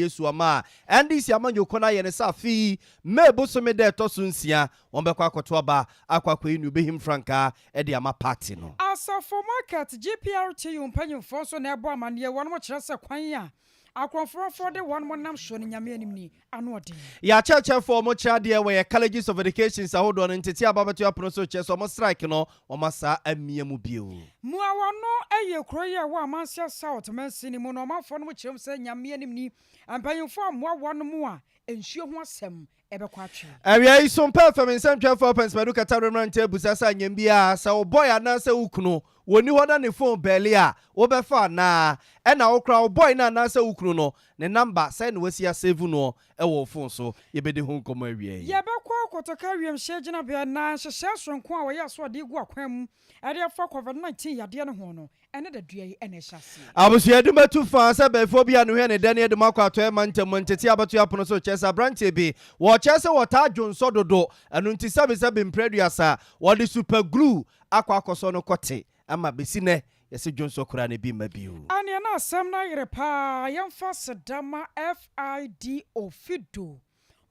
Yesu ama a NDC amanyɔkuo no ayɛ ne sɛ afe yi May bosome da ɛtɔ so 6 wɔn bɛkɔ akɔto aba akɔ akɔyi nea obɛhim frankaa de ama party no. Asafo Market GPRTU mpanyimfoɔ nso na ɛbɔ amanneɛ. Wɔnom kyerɛ sɛ kwan a akorɔmfoɔfoɔ de wɔnom nam soɔ no, Nyame anim ni, ano ɔden. Yɛ akyerɛkyerɛfoɔ a wɔkyerɛ adeɛ wɔ yɛ colleges of educations ahodoɔ no ntete aba bɛto apono so kyerɛ sɛ wɔn strike no wɔn asa amia mu bio. Mmuawano yɛ kuro yi a ɛwɔ Amansia South mansini mu na ɔmanfoɔ nom kyerɛ mu sɛ Nyame anim ni, mpanyimfoɔ ammoa wɔnom a nsuo ho asɛm ɛbɛkɔ atwere. Awia yi so mpɛ fam nsɛmtwerɛfoɔ Pɛnsmadu Kata mmerante abusa sɛ anyam biara sɛ wo boy anaasɛ wo kunu wɔni hɔ na ne phone bɛɛle a, wobɛfa anaa? Ɛna wo kora wo boy no anaasɛ wo kunu no ne number sɛn na wasi asave noɔ ɛwɔ wo phone so? Yɛbɛdi ho nkɔmmɔ awia yi. Yɛbɛkɔ Kotoka wiemhyɛn gyinabea na nhyehyɛe soronko a wɔyɛ asoɔden gu akwan mu ɛde afa COVID-19 yadeɛ no ho no, ɛne dadua yi ɛna ɛhyɛ aseɛ. Abusua de matu fa sɛ bɛɛfoɔ bi a ne hwɛ ne dɛ ne yɛde mu akɔ atɔɛ ma ntam ntete abɛto apono so kyerɛ sɛ aberanteɛ bi wɔkyerɛ sɛ wɔtaa dwonsɔ dodo, ɛno nti sɛbesɛbe mprɛ 30 wɔde super glue akɔ akɔsɔ no kɔte ama bɛsi nɛ yɛsɛ dwonsɔ koraa ne bi mma bio. Aneɛ na asɛm no ayere paa. Yɛmfa sedama FIDO Fido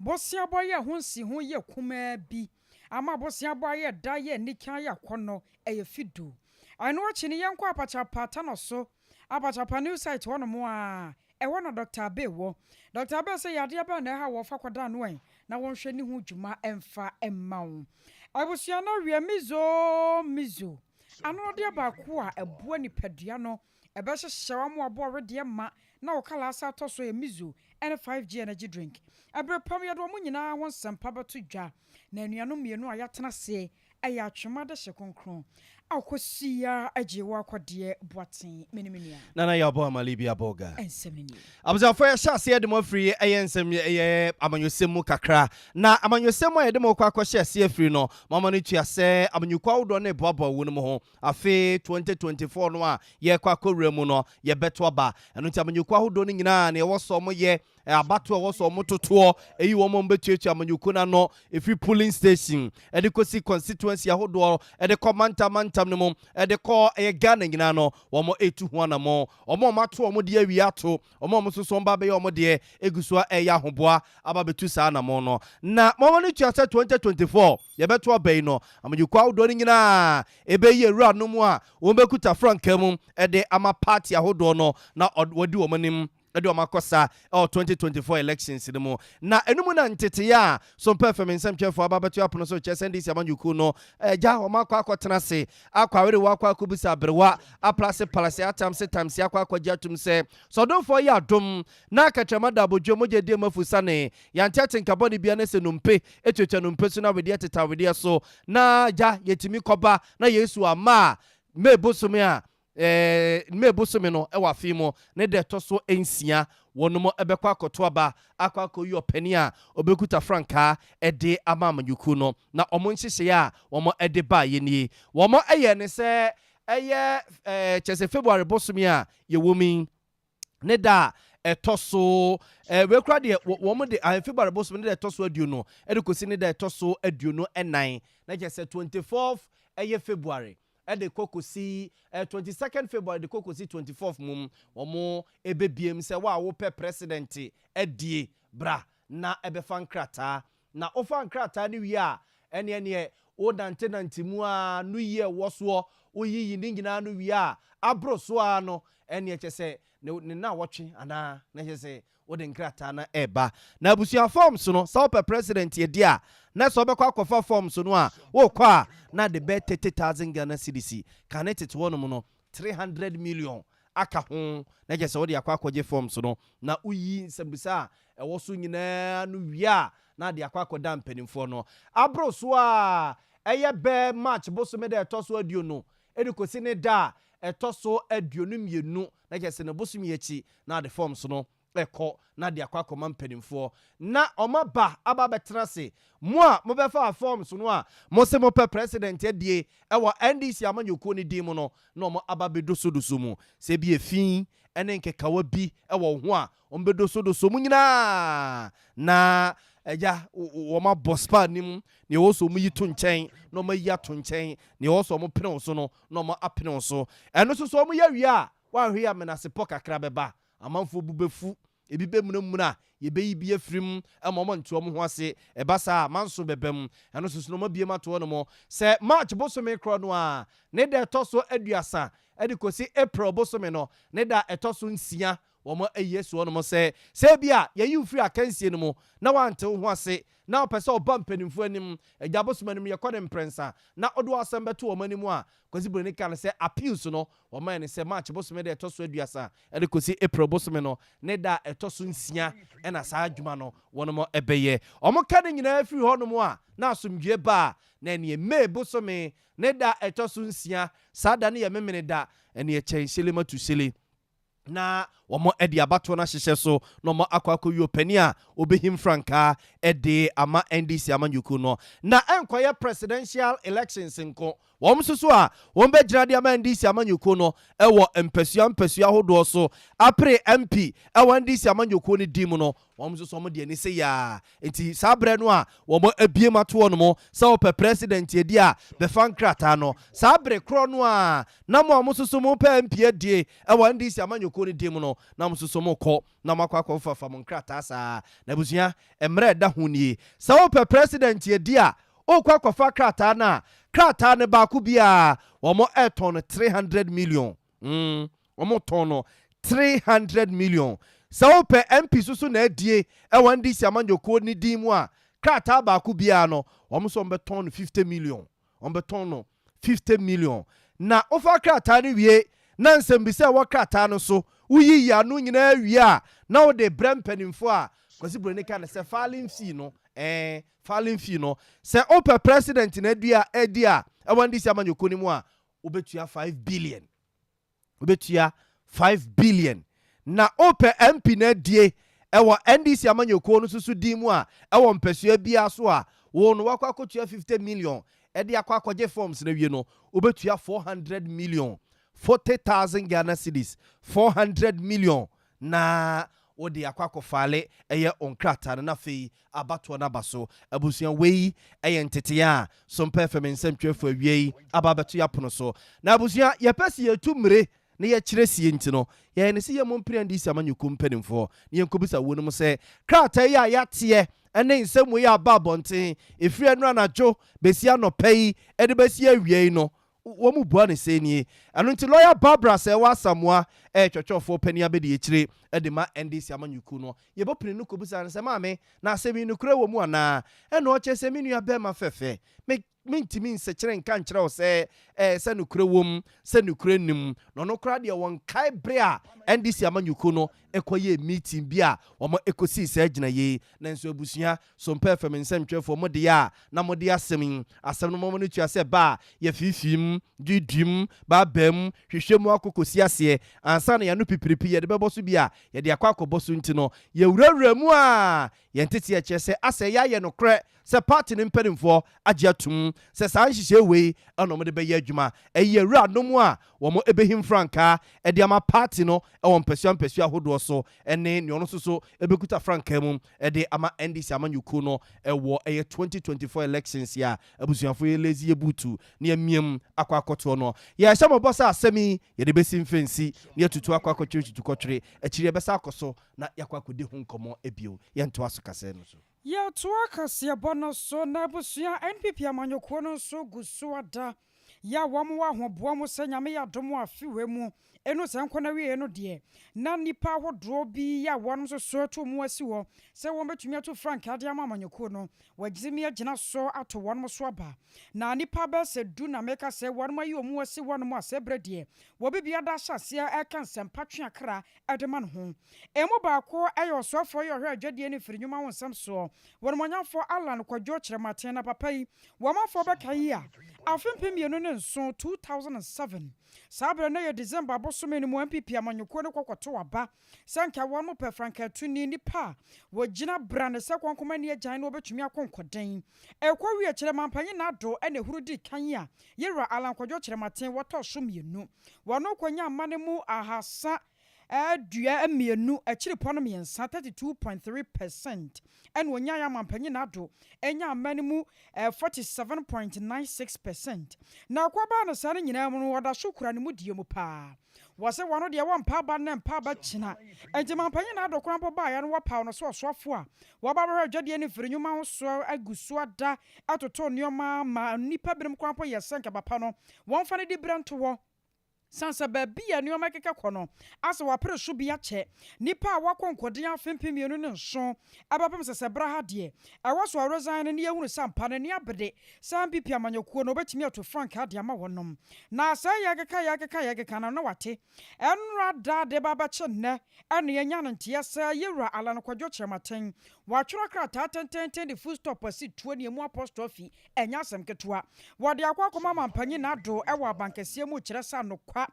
boseabɔ yɛ ho nsi ho yɛ kumaa bi ama boseabɔ ayɛ da yɛ nika yɛ akɔnnɔ, ɛyɛ Fido. Ɛno akyi no yɛnkɔ Apakyapa Tano so, Apakyapa new site hɔnom a ɛhɔ na Dr Abe wɔ. Dr Abe sɛ yadeɛ bɛn na ɛha wɔfa kɔda no ɛn na wɔnhwɛ ne ho dwuma ɛmfa ɛmma wo. Abusua no awie Mizo Mizo anonodeɛ baako a ɛboa nipadua no, ɛbɛhyehyɛ wɔn aboa wedeɛ ma na wo kala asa atɔ so yɛ Mizo ɛne 5G energy drink. Ɛberɛ pam yɛde wɔn nyinaa ho nsɛmpa bɛto dwa na anuanom mmienu a yɛatena ase ɛyɛ atwema de hyɛ kronkron a ɔkɔsi ya agye wɔ akɔdeɛ boaten mene me nua. Nana yɛ ɔbɔ amale bi abɔga. Ɛnsɛm no nie. Abusuafoɔ, yɛhyɛ aseɛ de mo afiri ɛyɛ nsɛm ɛyɛ amanyɔsɛm mu kakra, na amanyɔsɛm mu a yɛde mo kɔ akɔhyɛ aseɛ afiri no, mama no tua sɛ amanyɔkuo ahodoɔ no ɛboaboa wo no mu ho. Afei 2024 no a yɛkɔ akɔwura mu no, yɛbɛto aba. Ɛno nti amanyɔkuo ahodoɔ no nyinaa ne ɛwɔ sɛ ɔmo yɛ abato a ɛwɔ sɛ ɔmo totoɔ ɛyi wɔn a ɔmo bɛtuatua amanyɔkuo no ano, ɛfiri polling station ɛde kɔsi constituency ahodoɔ, ɛde kɔ mantam mantam no mu, ɛde kɔ ɛyɛ Ghana nyinaa no, wɔn ɛtu ho anammɔ. Wɔn a wɔn ato wɔn deɛ awie ato, wɔn a wɔn nso so wɔn ba bɛyɛ wɔn deɛ egu so a ɛyɛ ahoboa aba bɛtu saa anammɔ no. Na wɔn no tua sɛ 2024 yɛbɛto aba yi no, amanyɔkuo ahodoɔ no nyinaa ɛbɛyi ewura no mu a wɔn bɛkuta frankaa mu ɛde ama party ahodoɔ no na wɔdi wɔn anim ɛde wɔn akɔ sa ɛwɔ 2024 elections no mu. Na enum na nteteyɛ a so mpɛ fɛm nsɛmtwerɛfoɔ aba bɛto apono so kyerɛ sɛ NDC amanyɔkuo no ɛgya wɔn akɔ akɔtena ase akɔ awerewa, akɔ akɔbisa aberewa aplase palase atamse tamse akɔ akɔgye atum sɛ sɔdɔmfoɔ yɛ adom na akatrama da abodwo mogya di mafu sane yɛante ate nkabɔne bia ne sɛ nompe etuatua nompe so na wedeɛ teta wedeɛ so na gya yɛtumi kɔba na Yesu ama a May bosome a May bosome no ɛwɔ afe mu ne deɛ ɛtɔ so 6 wɔnom ɛbɛkɔ akɔto aba akɔ akɔyi ɔpanin a ɔbɛkuta frankaa ɛde ama amanyɔkuo no. Na ɔmo nhyehyɛeɛ a wɔn ɛde baeɛ nie, wɔn ɛyɛ ne sɛ ɛyɛ kyerɛ sɛ February bosome a yɛwɔ mu yi ne da a ɛtɔ so wei kora deɛ wɔn de February bosome ne da ɛtɔ so 20 ɛde kɔsi ne da ɛtɔ so 24, na kyerɛ sɛ 24th ɛyɛ February ɛde kɔ kɔsi 22nd February de kɔ kɔsi 24th mu, wɔn ɛbɛbiem sɛ wo a wopɛ president ɛdie bra na ɛbɛfa nkrataa. Na wofa nkrataa no wie a, ɛneɛ neɛ wonantenante mu a no yie ɛwɔ soɔ, woyiyi ne nyinaa no wie a aboro so a no, ɛneɛ kyɛ sɛ ne na wɔtwe anaa na kyɛ sɛ wode nkrataa no ɛba. Na abusua, forms no, sɛ wopɛ president yɛdi a, na sɛ wobɛkɔ akɔfa forms no a, wokɔ a na de bɛ 30,000 Ghana cedis, kane tete hɔnom no 300 million aka ho, na kyɛ sɛ wode akɔ akɔgye forms no na woyi nsɛmbisa a ɛwɔ so nyinaa no wie a, na de akɔ akɔda mpanimfoɔ no. Aboro so a ɛyɛ bɛɛ March bosome da ɛtɔ so 20 ɛde kɔsi ne da a ɛtɔ so 22, na kyɛ sɛ ne bosome akyi na de forms no ɛkɔ na de akɔ akɔma mpanimfoɔ na ɔma ba aba bɛtena ase. Mo a mobɛfa forms no a mo sɛ mopɛ president adie ɛwɔ NDC amanyɔkuo no din mu no, na ɔmo aba bɛdosodoso mu sɛ bi efi ɛne nkekawa bi ɛwɔ wo ho a, ɔmo bɛdosodoso mu nyinaa na ɛgya wɔn abɔ spa nim. Nea ɛwɔ so ɔmo yi to nkyɛn na ɔmo ayi ato nkyɛn, nea ɛwɔ so ɔmo pene wo so no na ɔmo apene wo so. Ɛno nso so ɔmo yɛ wie a, wɔahwɛ yi amenasepɔ kakra bɛba, amanfoɔ bu bɛfu. Ebi bɛmunamuna, yɛbɛyi bi afiri mu ma ɔma nto ɔmo ho ase. Ɛba saa a, manso bɛba mu. Ɛno nso so no, ɔma biem ato hɔ nom sɛ March bosome korɔ no a ne da ɛtɔ so 30 ɛde kɔsi April bosome no ne da ɛtɔ so 6, wɔn ayi asi hɔ nom sɛ bi a yɛyi wo firi akansie no mu na wante wo ho ase na wopɛ sɛ ɔba mpanimfoɔ anim, agya bosom anim, yɛkɔ ne mprɛnsa na wode w'asɛm bɛto wɔn anim a, Kwasi Buroni ka no sɛ appeals no, wɔma ne sɛ March bosome da ɛtɔ so 30 ɛde kɔsi April bosome no ne da ɛtɔ so 6 ɛna saa adwuma no wɔnom ɛbɛyɛ. Ɔmo ka ne nyinaa firi hɔnom a, na asomdwie ba a, na ɛneɛ May bosome ne da ɛtɔ so 6, saa da no yɛ Memene da, ɛneɛ kyɛn hyele tu hyele na wɔn de abatoɔ no ahyehyɛ so na wɔn akɔ akɔyi ɔpanin a obɛhim frankaa de ama NDC amanyɔkuo no. Na ɛnkɔyɛ presidential elections nko, wɔn nso so a wɔn bɛgyina de ama NDC amanyɔkuo no ɛwɔ mpasua mpasua ahodoɔ so apere MP ɛwɔ NDC amanyɔkuo no di mu no, wɔn nso so wɔn deɛ ne se yaa. Nti saa berɛ no a wɔn abie mu ato hɔ nom sɛ wɔpɛ president adi a bɛfa nkrataa no, saa bere korɔ no a na mo a mo nso so mo pɛ MP adie ɛwɔ NDC amanyɔkuo no di mu no, na mo nso so mo kɔ na mo akɔ akɔfafa mo nkrataa saa. Na abusua, mmerɛ ɛda ho nie sɛ wɔpɛ president adi a, wokɔ akɔfa krataa no a, krataa no baako biara wɔn ɛtɔn no 300 million. Wɔn tɔn no 300 million. Sɛ wopɛ MP soso na adie ɛwɔ NDC amanyɔkuo ne din mu a, krataa baako biara no, wɔn nso wɔn bɛtɔn no 50 million, wɔn bɛtɔn no 50 million. Na wofa krataa no wie na nsɛmbisa a ɛwɔ krataa no so woyi yi ano nyinaa wie a, na wode brɛ mpanimfoɔ a, Kwasi Buroni ka no sɛ filing fee no, filing fee no, sɛ wopɛ president na adi a adi a ɛwɔ NDC amanyɔkuo no mu a, wobɛtua 5 billion, wobɛtua 5 billion. Na wopɛ MP na adie ɛwɔ NDC amanyɔkuo no soso din mu a, ɛwɔ mpasua biara so a, wo no wakɔ akɔtua 50 million ɛde akɔ akɔgye forms no awie no, wobɛtua 400 million, 40,000 Ghana cedis, 400 million na wode akɔ akɔfile ɛyɛ nkrataa no. Na afei abatoɔ no aba so. Abusua, wei ɛyɛ nteteɛ a Sompa FM nsɛmtwerɛfo awie yi aba abɛto yɛ apono so. Na abusua, yɛpɛ sɛ yɛtu mmire na yɛkyerɛ sie nti no, yɛyɛ ne sɛ yɛmmɔ mpere NDC amanyɔkuo mpanimfoɔ na yɛnkɔbisa wo no mu sɛ krataa yi a yɛateɛ ɛne nsɛm wei a aba abɔnten ɛfiri ɛno anadwo bɛsi anɔpa yi ɛde bɛsi awia yi no, wɔn mu bua ne sɛ nie. Ɛno nti lawyer Barbara Serwaa Asamoah, ɛyɛ twɛtwɛfoɔ panin abɛdi akyire ɛde ma NDC amanyɔkuo no, yɛbɛpene no kɔbisa no sɛ, maame, na asɛm yi nokorɛ wɔ mu anaa? Ɛna ɔkyerɛ sɛ, me nua bɛrima fɛfɛ, me mentumi nsɛkyerɛ nka nkyerɛ wo sɛ sɛ nokorɛ wɔ mu sɛ nokorɛ nim. Na ɔno koraa deɛ, wɔnkae bere a NDC amanyɔkuo no ɛkɔyɛ meeting bi a wɔn ɛkɔsii saa gyina yie. Nanso abusua, Sompa FM nsɛmtwerɛfoɔ, mo deɛ a na mode asɛm yi asɛm no mɔmɔ no tua sɛ ba a yɛfiifii mu duidui mu baabaa mu hwehwɛ mu akɔkɔsi aseɛ ansa na yɛno pipiripi yɛde bɛbɔ so bi a yɛde akɔ akɔbɔ so. Nti no yɛwurawura mu a, yɛn tete ɛkyerɛ sɛ asɛ yɛayɛ nokorɛ sɛ party no mpanimfoɔ agye atom sɛ saa nhyehyɛ wei ɛna wɔde bɛyɛ adwuma. Ɛyɛ awuranom a wɔn ɛbɛhim frankaa ɛde ama party no ɛwɔ mpasua mpasua ahodoɔ so ɛne nea ɔno nso so ɛbɛkuta frankaa mu ɛde ama NDC amanyɔkuo no ɛwɔ ɛyɛ 2024 elections a abusuafoɔ yɛ lazy yɛ butu ne yɛmiam akɔ akɔtoɔ no. Yɛhyɛ mɔbɔ sɛ asɛm yi yɛde bɛsi mfɛnsi ne yɛtutu akɔ akɔtwere tutu kɔtwere akyiri, yɛbɛsa akɔ so na yɛakɔ akɔdi ho nkɔmmɔ ebio. Yɛntoa so kasɛɛ no so. Yɛtoa kaseɛbɔ no so. Na abusua, NPP amanyɔkuo no nso gu so ada yɛ a wɔn wɔ ahoboa mu sɛ Nyame yɛ adom a afiwe mu ɛnu sɛ nkɔ na wie no deɛ, na nnipa ahodoɔ bi yɛ a wɔn nso so ato mu asi hɔ sɛ wɔn bɛtumi ato frankaa de ama amanyɔkuo no, wɔagyimi agyina so ato wɔn so aba. Na nnipa bɛyɛ sɛ 10 na meka sɛ wɔn ayi wɔn mu asi wɔn mu a, sɛ berɛ deɛ wɔbi bi ada ahyɛ aseɛ ɛka nsɛmpa twe akra ɛde ma ne ho. Emu baako ɛyɛ ɔsoafoɔ yɛ ɔhwɛ adwadie ne mfiri nnwuma ho nsɛm soɔ, wɔnumonyamfoɔ Alan Kwadwo Kyerɛmaten. Na papa yi, wɔmanfoɔ bɛka yi a, afe 2007, 2007, saa berɛ no yɛ December abosome no mu, NPP amanyɔkuo no kɔkɔto aba sɛ nka wɔn mo pɛ frankaatuni, nipa a wɔgyina bra ne sɛ kɔnkɔma ani agyan na wɔbɛtumi akɔ nkɔden. Ɛkɔ wie kyerɛ mampanyin n'ado ɛna ehuru di kan a, yɛwura Alan Kwadwo Kyerɛmaten wɔtɔ so mmienu. Wɔn kɔnya ama ne mu 322.3, 32.3%, ɛna onyaa yɛ amampanyin n'ado ɛnya ama no mu 47.96%. Na akɔbaa no saa no nyinaa mu no, wɔda so kura ne mu die mu paa. Wɔse wɔno deɛ wɔmpa aba nnɛ mpa aba kyina. Enti Mampanyin Addo koraa mpo baeɛ no wɔpaw no sɛ ɔsoafoɔ a wɔba bɛhwɛ adwadie ne mfiri nnwuma ho so agu so ada atoto nneɛma ma nnipa binom koraa mpo yɛ sɛ nka papa no wɔmfa no diberɛ nto hɔ. Sane sɛ baabi a nneɛma keka kɔ no asɛ wɔapere so bi akyɛ nnipa a wɔakɔ nkɔden afe 2007 ɛbɛpem sɛ sɛ berɛ ha deɛ ɛwɔ so ɔresign no ne yɛhunu sɛ ampa n'ani abere sɛ NPP amanyɔkuo no wɔbɛtumi atu frankaa de ama wɔnom. Na sɛ yɛkeka yɛkeka yɛkeka no na wate. Ɛnora da de ba bɛkye nnɛ ɛna yɛnya no nteɛ sɛ Yɛwura Alan Kwadwo Kyerematen watwerɛ krataa tententen de full stop asi tuo ne emu apostrophe. Ɛnyɛ asɛm ketewa. Wɔde akɔ akɔma Mampanyin Addo ɛwɔ abankɛseɛ mu kyerɛ sɛ anokwa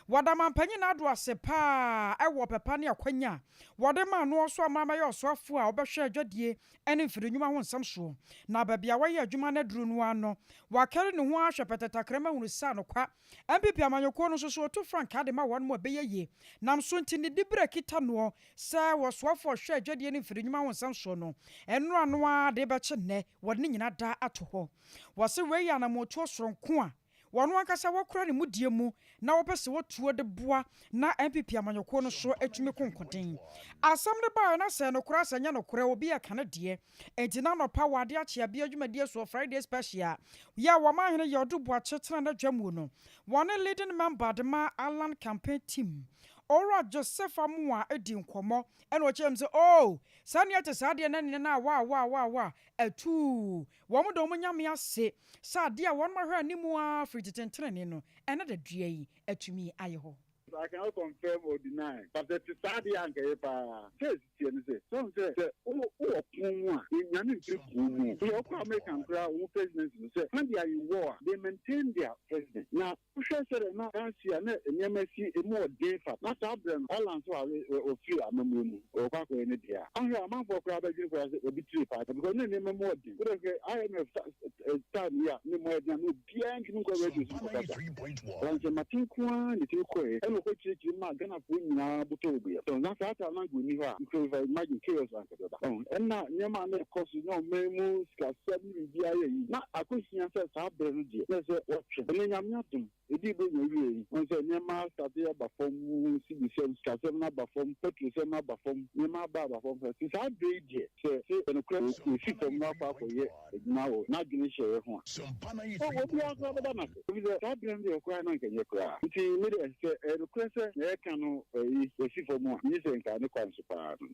wɔda Mampanyin Addo ase paa ɛwɔ pɛpa ne akwanya a wɔde maa no so ama bɛyɛ ɔsoafoɔ a wɔbɛhwɛ adwadie ne mfiri nnwuma ho nsɛm soɔ. Na baabi a wɔyɛ adwuma no aduru no ano wakɛre ne ho ahwɛ pɛtɛtakrama hunu sɛ anokwa NPP amanyɔkuo no nso so wɔtu frankaa de ma wɔn mu a ɛbɛyɛ yie. Nam so nti ne diberɛ kita noɔ sɛ wɔsoafoɔ hwɛ adwadie ne mfiri nnwuma ho nsɛm soɔ no, ɛnora no ara de bɛkye nnɛ wɔde ne nyinaa da ato hɔ. Wɔse wei yɛ anammɔtuo soronko a wɔn ankasa wɔkura ne mudie mu na wɔpɛ sɛ wɔtuo de boa na NPP amanyɔkuo no so atumi ko nkoden. Asɛm no baeɛ na sɛ nokorɛ sɛ nyɛ nokorɛ obi ɛka ne deɛ. Enti na anɔpa wɔ ade akye abia dwumadie soɔ Friday Special yɛ a wɔn ahene yɛ ɔdo Boakye tena n'adwa mu no, wɔne leading member de ma Alan campaign team, Owura Joseph Amoa, edi nkɔmmɔ ɛna ɔkyerɛ mu sɛ, oh, saa nea ɛte saa deɛ na ne na wa wa wa wa atuu wɔn de wɔn Nyame ase sɛ adeɛ a wɔn ahwɛ anim a firi tetentenene no ɛna da dua yi atumi ayɛ hɔ. I cannot confirm or deny, but ɛte saa deɛ anka yɛ paa. Sɛ tie no sɛ wowɔ ko mu a, yɛnyane mfiri ko mu. Yɛ wokɔ American koraa, wɔn presidency no sɛ when they are in war, they maintain their president. Na wohwɛ sɛ dɛ na last year na nneɛma si emu ɔden fa na saa berɛ no Alan so a ɔfiri amammuo mu ɔkɔ akɔyɛ ne deɛ a ahwɛ amanfoɔ koraa bɛdwene koraa sɛ obi tiri paa because ne nneɛma mu ɔden. Wode hwɛ IMF time yi a ne mu ɛden a na obiara ntumi nkɔ radio so nkɔkasa. Wɔnkyɛ nko ara ne tumi kɔɛ ɛna ɔkɔ kyerɛkyerɛ mu a Ghanafoɔ nyinaa botɔ wɔ bia so na saa time na nka ɔni hɔ a, you could imagine chaos anka bɛba. Ɛna nneɛma a na ɛkɔ so na ɔman mu sikasɛm ne biribiara yɛ yi na akɔhia sɛ saa berɛ no deɛ na sɛ wɔtwe. Ɛnɛ Nyame adom ɛdi bɛ nya wie yi wɔn sɛ nneɛma start aba fam, sibisɛm sikasɛm no aba fam, petrosɛm no aba fam, nneɛma aba fam. Sɛ ti saa berɛ yi deɛ sɛ ɛnokorɛ ɛsi fam no akɔ akɔyɛ adwuma wɔ n'adwene hyɛeɛ ho a, obiara koraa bɛda no ase ebi sɛ saa berɛ no deɛ koraa na nkɛnyɛ koraa. Nti me deɛ sɛ ɛnokorɛ sɛ na ɛka no ɛyi ɛsi fam a, nye sɛ nka ne kwan so paa no.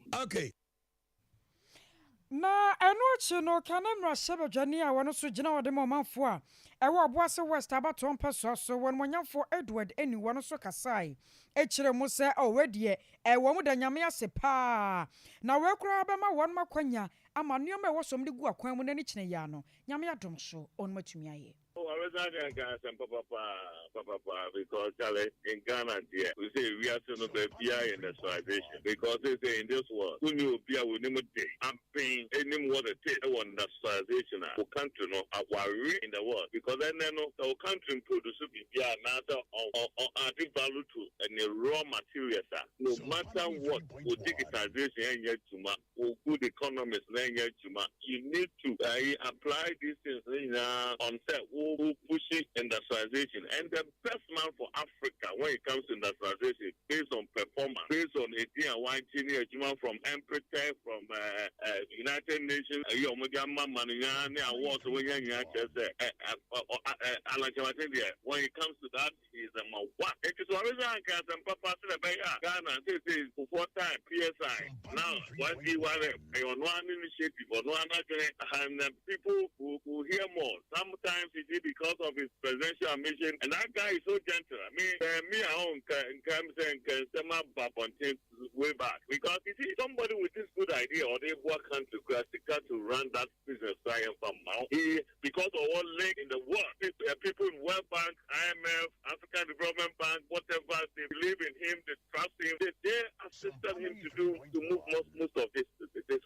Na ɛno akyi no kane mmarahyɛbadwani a wɔno nso gyina wɔde ma ɔmanfoɔ a ɛwɔ Ɔboase West abatoɔ mpɛsoa so, wɔn mɔnyamfoɔ Edward Eni, wɔno nso kasae ɛkyerɛ mu sɛ ɔwɔ deɛ ɛwɔ mu da Nyame ase paa na wei koraa bɛma wɔn akwanya ama nneɛma a ɛwɔ som de gu akwan mu n'ani kyerɛ yia no Nyame adom so ɔnom atumi ayɛ. Oh, I was not going to say papa, papa, papa, because Charlie, in Ghana, dear, we say we are still not industrialization because they say in this world, who knew be a we name day, I'm paying any what it is, industrialization, our country, no, our in the world because then no, our country produce be another or adding value to any raw materials. No matter what, with digitization and yet to or good economies, you need to apply these things on set who pushing industrialization. And the best man for Africa when it comes to industrialization, based on performance, based on a D and from Empretec, from United Nations, awards, when it comes to that, he's a one. It is always Papa Ghana, say before time PSI. Now, one D one on one initiative or one, and people who hear more. Sometimes it is because of his presidential ambition, and that guy is so gentle. I mean, me, I own can say way back because you see somebody with this good idea or they work to to run that business from now. He because of all link in the world, people in World Bank, IMF, African Development Bank, whatever, they believe in him, they trust him, they assisted him to do to move most of this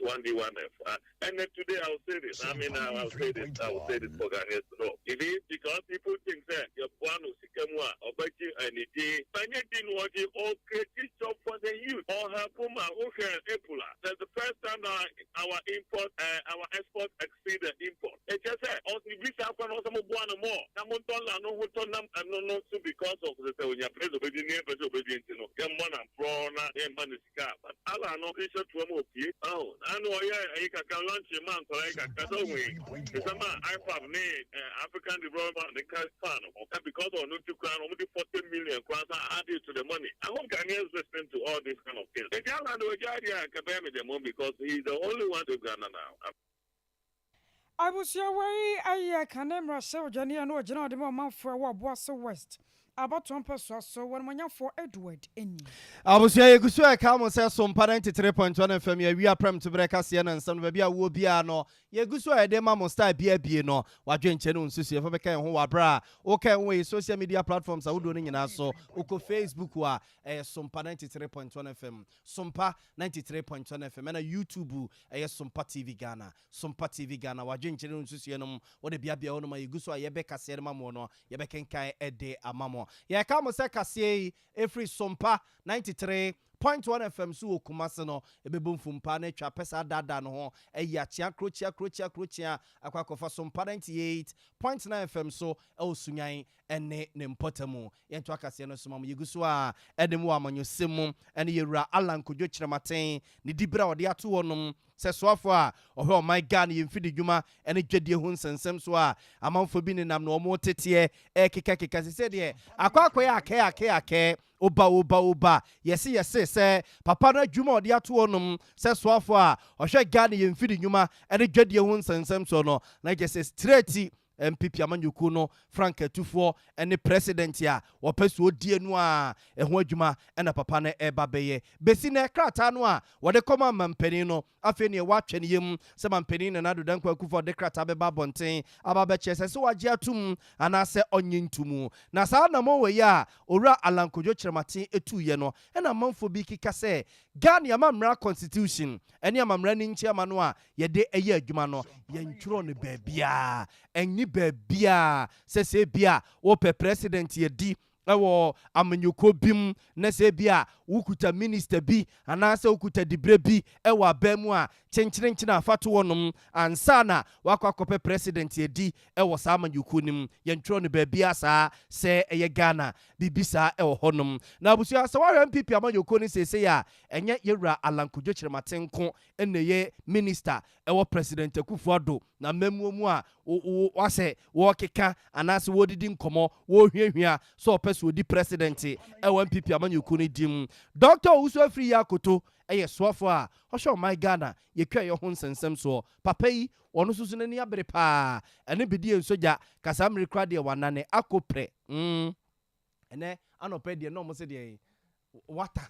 1D 1F. And then today I will say this. I mean, I will say this. I will say this for Ghanaians to know. It is because people think that you're born or and it is or create job for the youth or help them. That's the first time that our import, our export exceed the import. Ɛkyerɛ sɛ ɔse biribi saa koraa na ɔsɛ mo boa no more na mo ntɔ nla no ho tɔ nam ɛno no so because of sɛ onya pɛ sɛ obedi nea ɛpɛ sɛ obedi nti no yɛ mmɔ no amporɔ na yɛ mma no sika but Allah no nhyɛ toa mu opie oh ano ɔyɛ ɛyi kakra lunch ma nkɔla yi kakra sɛ ohun yi nsɛm a IFAB ne African Development Bank ka faa no ho na because of ɔno nti koraa no wɔn de 40 million koraa san add it to the money. I hope Ghanaians listen to all this kind of things. Nti Allah no ogyae deɛ a nka ɛbɛyɛ me dɛ mmom because he is the only one to Ghana now. Abusua wei yɛ kane mmarahyɛbadwani a na ɔgyina ɔde ma ɔmanfoɔ ɛwɔ Obuasi West abatoɔ mpɛsoa so, wɔnimɔnyamfoɔ Edward Enyi. Abusua, yɛgu so ɛka mo sɛ Sompa 93.1 FM yɛ awia prɛmto berɛ kaseɛ na nsɛm no baabi a wowɔ biara no yɛgu so a yɛde ma mo style bi abie no wadwenkyɛ ne wo nsusuiɛ fa bɛka yɛn ho wɔ aberɛ a woka yɛn ho wɔ yɛ social media platforms ahodoɔ no nyinaa so. Wokɔ Facebook a, ɛyɛ Sompa 93.1 FM, Sompa 93.1 FM, ɛna YouTube ɛyɛ Sompa TV Ghana, Sompa TV Ghana. Wadwenkyerɛ no nsusuiɛ nom wode beabea hɔ nom a yɛgu so a yɛbɛ kaseɛ no ma mo no, yɛbɛkenkan de ama mo. Yɛka mo sɛ kaseɛ yi ɛfiri Sompa 93.1 FM so wɔ Kumase no, ɛbɛbɔ mfumpa no atwa pɛ saa daadaa no ho ayi akyea krokyia krokyia krokyia akɔ akɔfa Sompa 98.9 FM so ɛwɔ Sunyan ne ne mpɔtamu. Yɛnto akaseɛ no so ma mo. Yɛgu so a ɛde mu wɔ amanyɔsɛm mu ɛne yɛwura Alan Kodwo Kyerɛmaten ne diberɛ a ɔde ato hɔ nom sɛ soafoɔ a ɔhwɛ ɔman Ghana yɛn mfidi dwuma ne dwadie ho nsɛnsɛm so a amanfoɔ bi nenam na wɔn teteɛ ɛkekakeka sɛ deɛ akɔ akɔyɛ akɛ akɛ akɛ oba oba oba yɛse yɛse sɛ papa no adwuma a ɔde ato hɔ nom sɛ soafoɔ a ɔhwɛ Ghana yɛn mfidi dwuma ne dwadie ho nsɛnsɛm so no na kyerɛ sɛ straight NPP amanyɔkuo no frankatufoɔ ne president a wɔpɛ so odie no a ɛho adwuma ɛna papa no ɛba bɛyɛ. Bɛsi na krataa no a wɔde kɔma mampanin no, afei neɛ wɔatwɛ ne yam sɛ mampanin Nana Addo Dankwa Akufo ɔde krataa bɛba abɔnten aba bɛkyerɛ sɛ wagye atom anaasɛ ɔnye ntomu. Na saa anammɔn wɔ yi a Owura Alan Kodwo Kyerɛmaten ɛtuiɛ no, ɛna amanfoɔ bi keka sɛ Ghana amammerɛ constitution ɛne amammerɛ ne nkyɛma no a yɛde ɛyɛ adwuma no, yɛntwerɛ no baabiaa, ɛnni baabiaa sɛ bia wopɛ president yɛdi ɛwɔ amanyɔkuo bi mu na sɛ bi a wokuta minister bi anaasɛ wokuta diberɛ bi ɛwɔ aban mu a, kyenkyerenkyene afa to hɔnom ansa na wakɔ akɔpɛ president adi ɛwɔ saa amanyɔkuo no mu. Yɛntwerɛ no baabia saa sɛ ɛyɛ Ghana biribi saa ɛwɔ hɔnom. Na abusua, sɛ woahwɛ NPP amanyɔkuo no seesei a, ɛnyɛ yɛwura Alan Kodwo Kyerɛmaten nko ɛna ɛyɛ minister ɛwɔ President Akufo Addo na mmamuo mu a wasɛ wɔrekeka anaasɛ wɔredidi nkɔmmɔ, wɔrehwiahwia sɛ ɔpɛ sɛ ɔdi president ɛwɔ NPP amanyɔkuo no dim. Dr Owusu Afiri yɛ akoto ɛyɛ soafoɔ a ɔhwɛ ɔman Ghana yɛtwa yɛ ho nsɛnsɛm soɔ. Papa yi ɔno nso so n'ani abere paa ɛne bidie nsogya kasa mmere kora deɛ wanane akɔ prɛ. Ɛnɛ anɔpɛ deɛ na ɔmo sɛ deɛ wata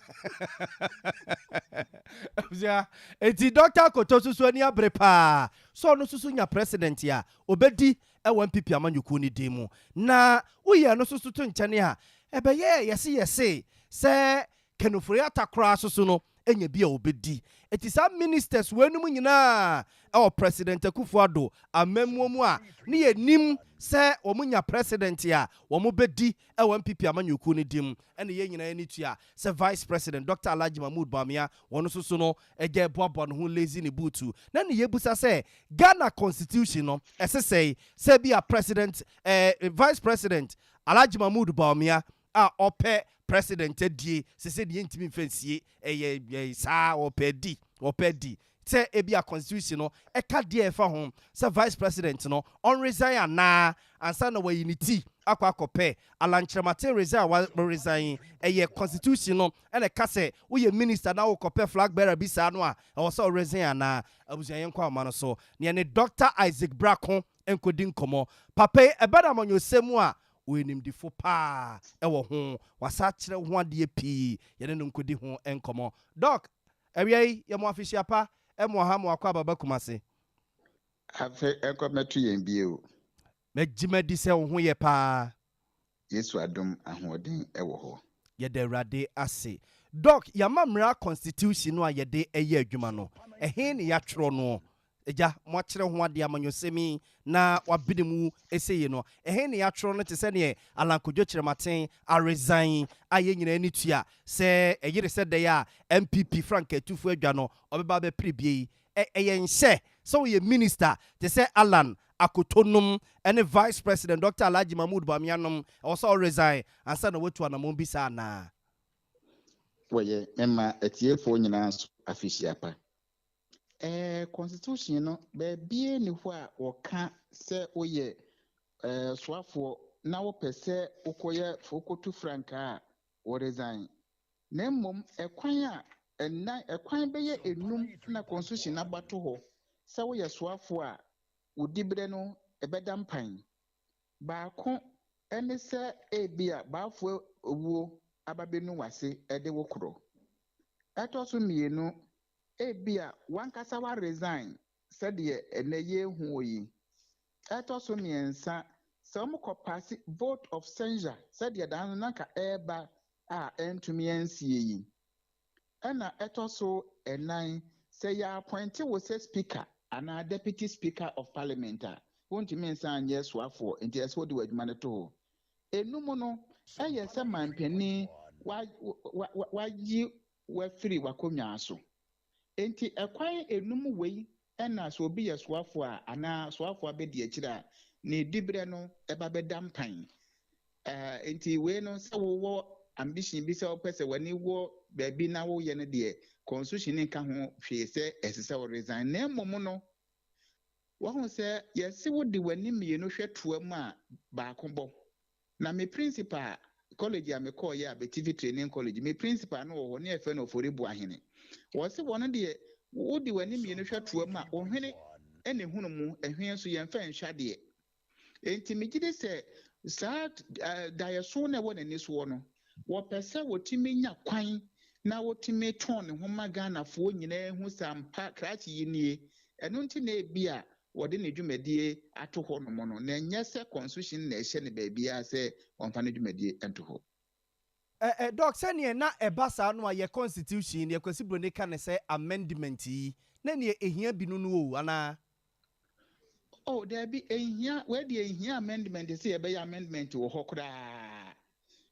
abusua eti Dr Akoto soso ani abere paa so ɔno soso nya president a obedi ɛwɔ NPP amanyɔkuo ne din mu. Na woyɛ no soso to nkyɛn a, ɛbɛyɛ yɛse yɛse sɛ Ken Ofori-Atta koraa soso no enya bi a obedi. Eti saa ministers wɔnum nyinaa ɛwɔ President Akufo Addo amammuo mu a ne yɛ nim sɛ wɔn nya president a wɔn bɛdi ɛwɔ NPP amanyɔkuo no dim, ɛna yɛn nyinaa ani tua sɛ Vice President Dr Alhaji Mahmood Bawumia wɔn nso so no ɛgya boaboa ne ho lace ne boot. Na ne yɛbusa sɛ Ghana constitution no ɛsɛ sɛ sɛ bi a president vice President Alhaji Mahmood Bawumia a ɔpɛ president adie sɛ deɛ ntumi mfa nsie ɛyɛ saa ɔpɛ di ɔpɛ di sɛ ebi a constitution no ɛka deɛ ɛfa ho sɛ vice president no ɔnresign anaa ansa na wayi ne ti akɔ akɔpɛ. Alan Kyerɛmaten resign a wa resign, ɛyɛ constitution no ɛna ɛka sɛ woyɛ minister na wokɔpɛ flag bearer bi saa no a, ɛwɔ sɛ ɔresign anaa? Abusua, yɛn kɔ ama no so neɛ ne Dr Isaac Brako nkɔdi nkɔmmɔ. Papa yi ɛbɛ na amanyɔsɛm mu a ɔyɛ nimdifo paa ɛwɔ ho, wasa kyerɛ ho adeɛ pii. Yɛne no nkɔdi ho nkɔmmɔ. Doc, awia yi yɛmo afihyia pa, ɛmo ha mo akɔ ababa Kumase. Afei ɛnkɔmɛto yɛn bio. Mɛgye madi sɛ wo ho yɛ paa. Yesu adom, ahoɔden ɛwɔ hɔ. Yɛda Awurade ase. Doc, yɛama mmara constitution no a yɛde ɛyɛ adwuma no, ɛhe ne yɛatwerɛ no? Agya, moakyerɛ ho adeɛ amanyɔsɛm yi na wabene mu ɛsɛ no, ɛhe ne yɛatwerɛ no te sɛ neɛ Alan Kodwo Kyerɛmaten aresign a yɛn nyinaa ani tua sɛ ɛyere sɛ dɛn a NPP frank atufo adwa no ɔbɛba bɛpere bie yi? Ɛyɛ nhyɛ sɛ woyɛ minister te sɛ Alan Akoto nom ne Vice President Doctor Alhaji Mahmood Bawumia nom, ɛwɔ sɛ ɔresign ansa na watu anamɔn bi saa anaa? Wɔyɛ mema atiefoɔ nyinaa nso afehyia pa. Ɛɛ constitution no baabiara nni hɔ a wɔka sɛ woyɛ ɛɛ soafoɔ na wopɛ sɛ wokɔyɛ wokɔtu frankaa a woresign. Na mmom ɛkwan a ɛnan ɛkwan bɛyɛ enum na constitution no abato hɔ sɛ woyɛ soafoɔ a wo diberɛ no ɛbɛda mpan. Baako ne sɛ ebia baafoɔ owuo aba bɛnu w'ase de wo korɔ. Ɛtɔ so mmienu, ebia w'ankasa wa resign sɛdeɛ ɛnɛ yɛrehu yi. Ɛtɔ so mmiɛnsa, sɛ wɔkɔ pass vote of censure sɛdeɛ daa no na nka ɛreba a ɛntumi ansie yi. Ɛna ɛtɔ so ɛnan, sɛ yɛ appoint wo sɛ speaker anaa deputy speaker of parliament a, wontumi nsan nyɛ soafoɔ, nti ɛsɛ wode w'adwuma no to hɔ. Enum no, ɛyɛ sɛ mampanin wayi wafiri w'akonnwa so. Nti ɛkwan enum wei ɛna sɛ obi yɛ soafoɔ a anaa soafoɔ abɛdi akyire a, ne diberɛ no ɛba bɛda mpan. Nti wei no, sɛ wowɔ ambition bi sɛ wopɛ sɛ w'ani wɔ baabi na woyɛ no deɛ, constitution ne nka ho hwee sɛ ɛsɛ sɛ wo resign. Na mmom no, wɔho sɛ yɛse wode w'ani mmienu hwɛ toa mu a, baako bɔ. Na me principal, college a mekɔɔyɛ a Betifi Training College, me principal no wɔ hɔ ne yɛfrɛ no Ofori Boahene. Wɔse wɔno deɛ, wode w'ani mmienu hwɛ toa mu a, wo hwene ɛna ehunu mu, ɛhwene nso yɛmfa nhwɛ adeɛ. Enti megye di sɛ saa daeɛso no a ɛwɔ n'ani soɔ no, wɔpɛ sɛ wɔtumi nya kwan na wɔtumi tɔn ne ho ma Ghanafoɔ nyinaa hu sɛ ampa krakye yi nie. Ɛno nti na ebi a wɔde ne dwumadie ato hɔ nom no, na ɛnyɛ sɛ constitution na ɛhyɛ ne baabiara sɛ wɔmfa ne dwumadie nto hɔ. Doc, sɛneɛ na ɛba saa no a, yɛ constitution yɛ Kwasi Broni ka ne sɛ amendment yi na neɛ ɛhia bi no no o anaa? Oh, daabi, ehia wei deɛ, ehia amendment sɛ yɛbɛyɛ amendment wɔ hɔ koraa?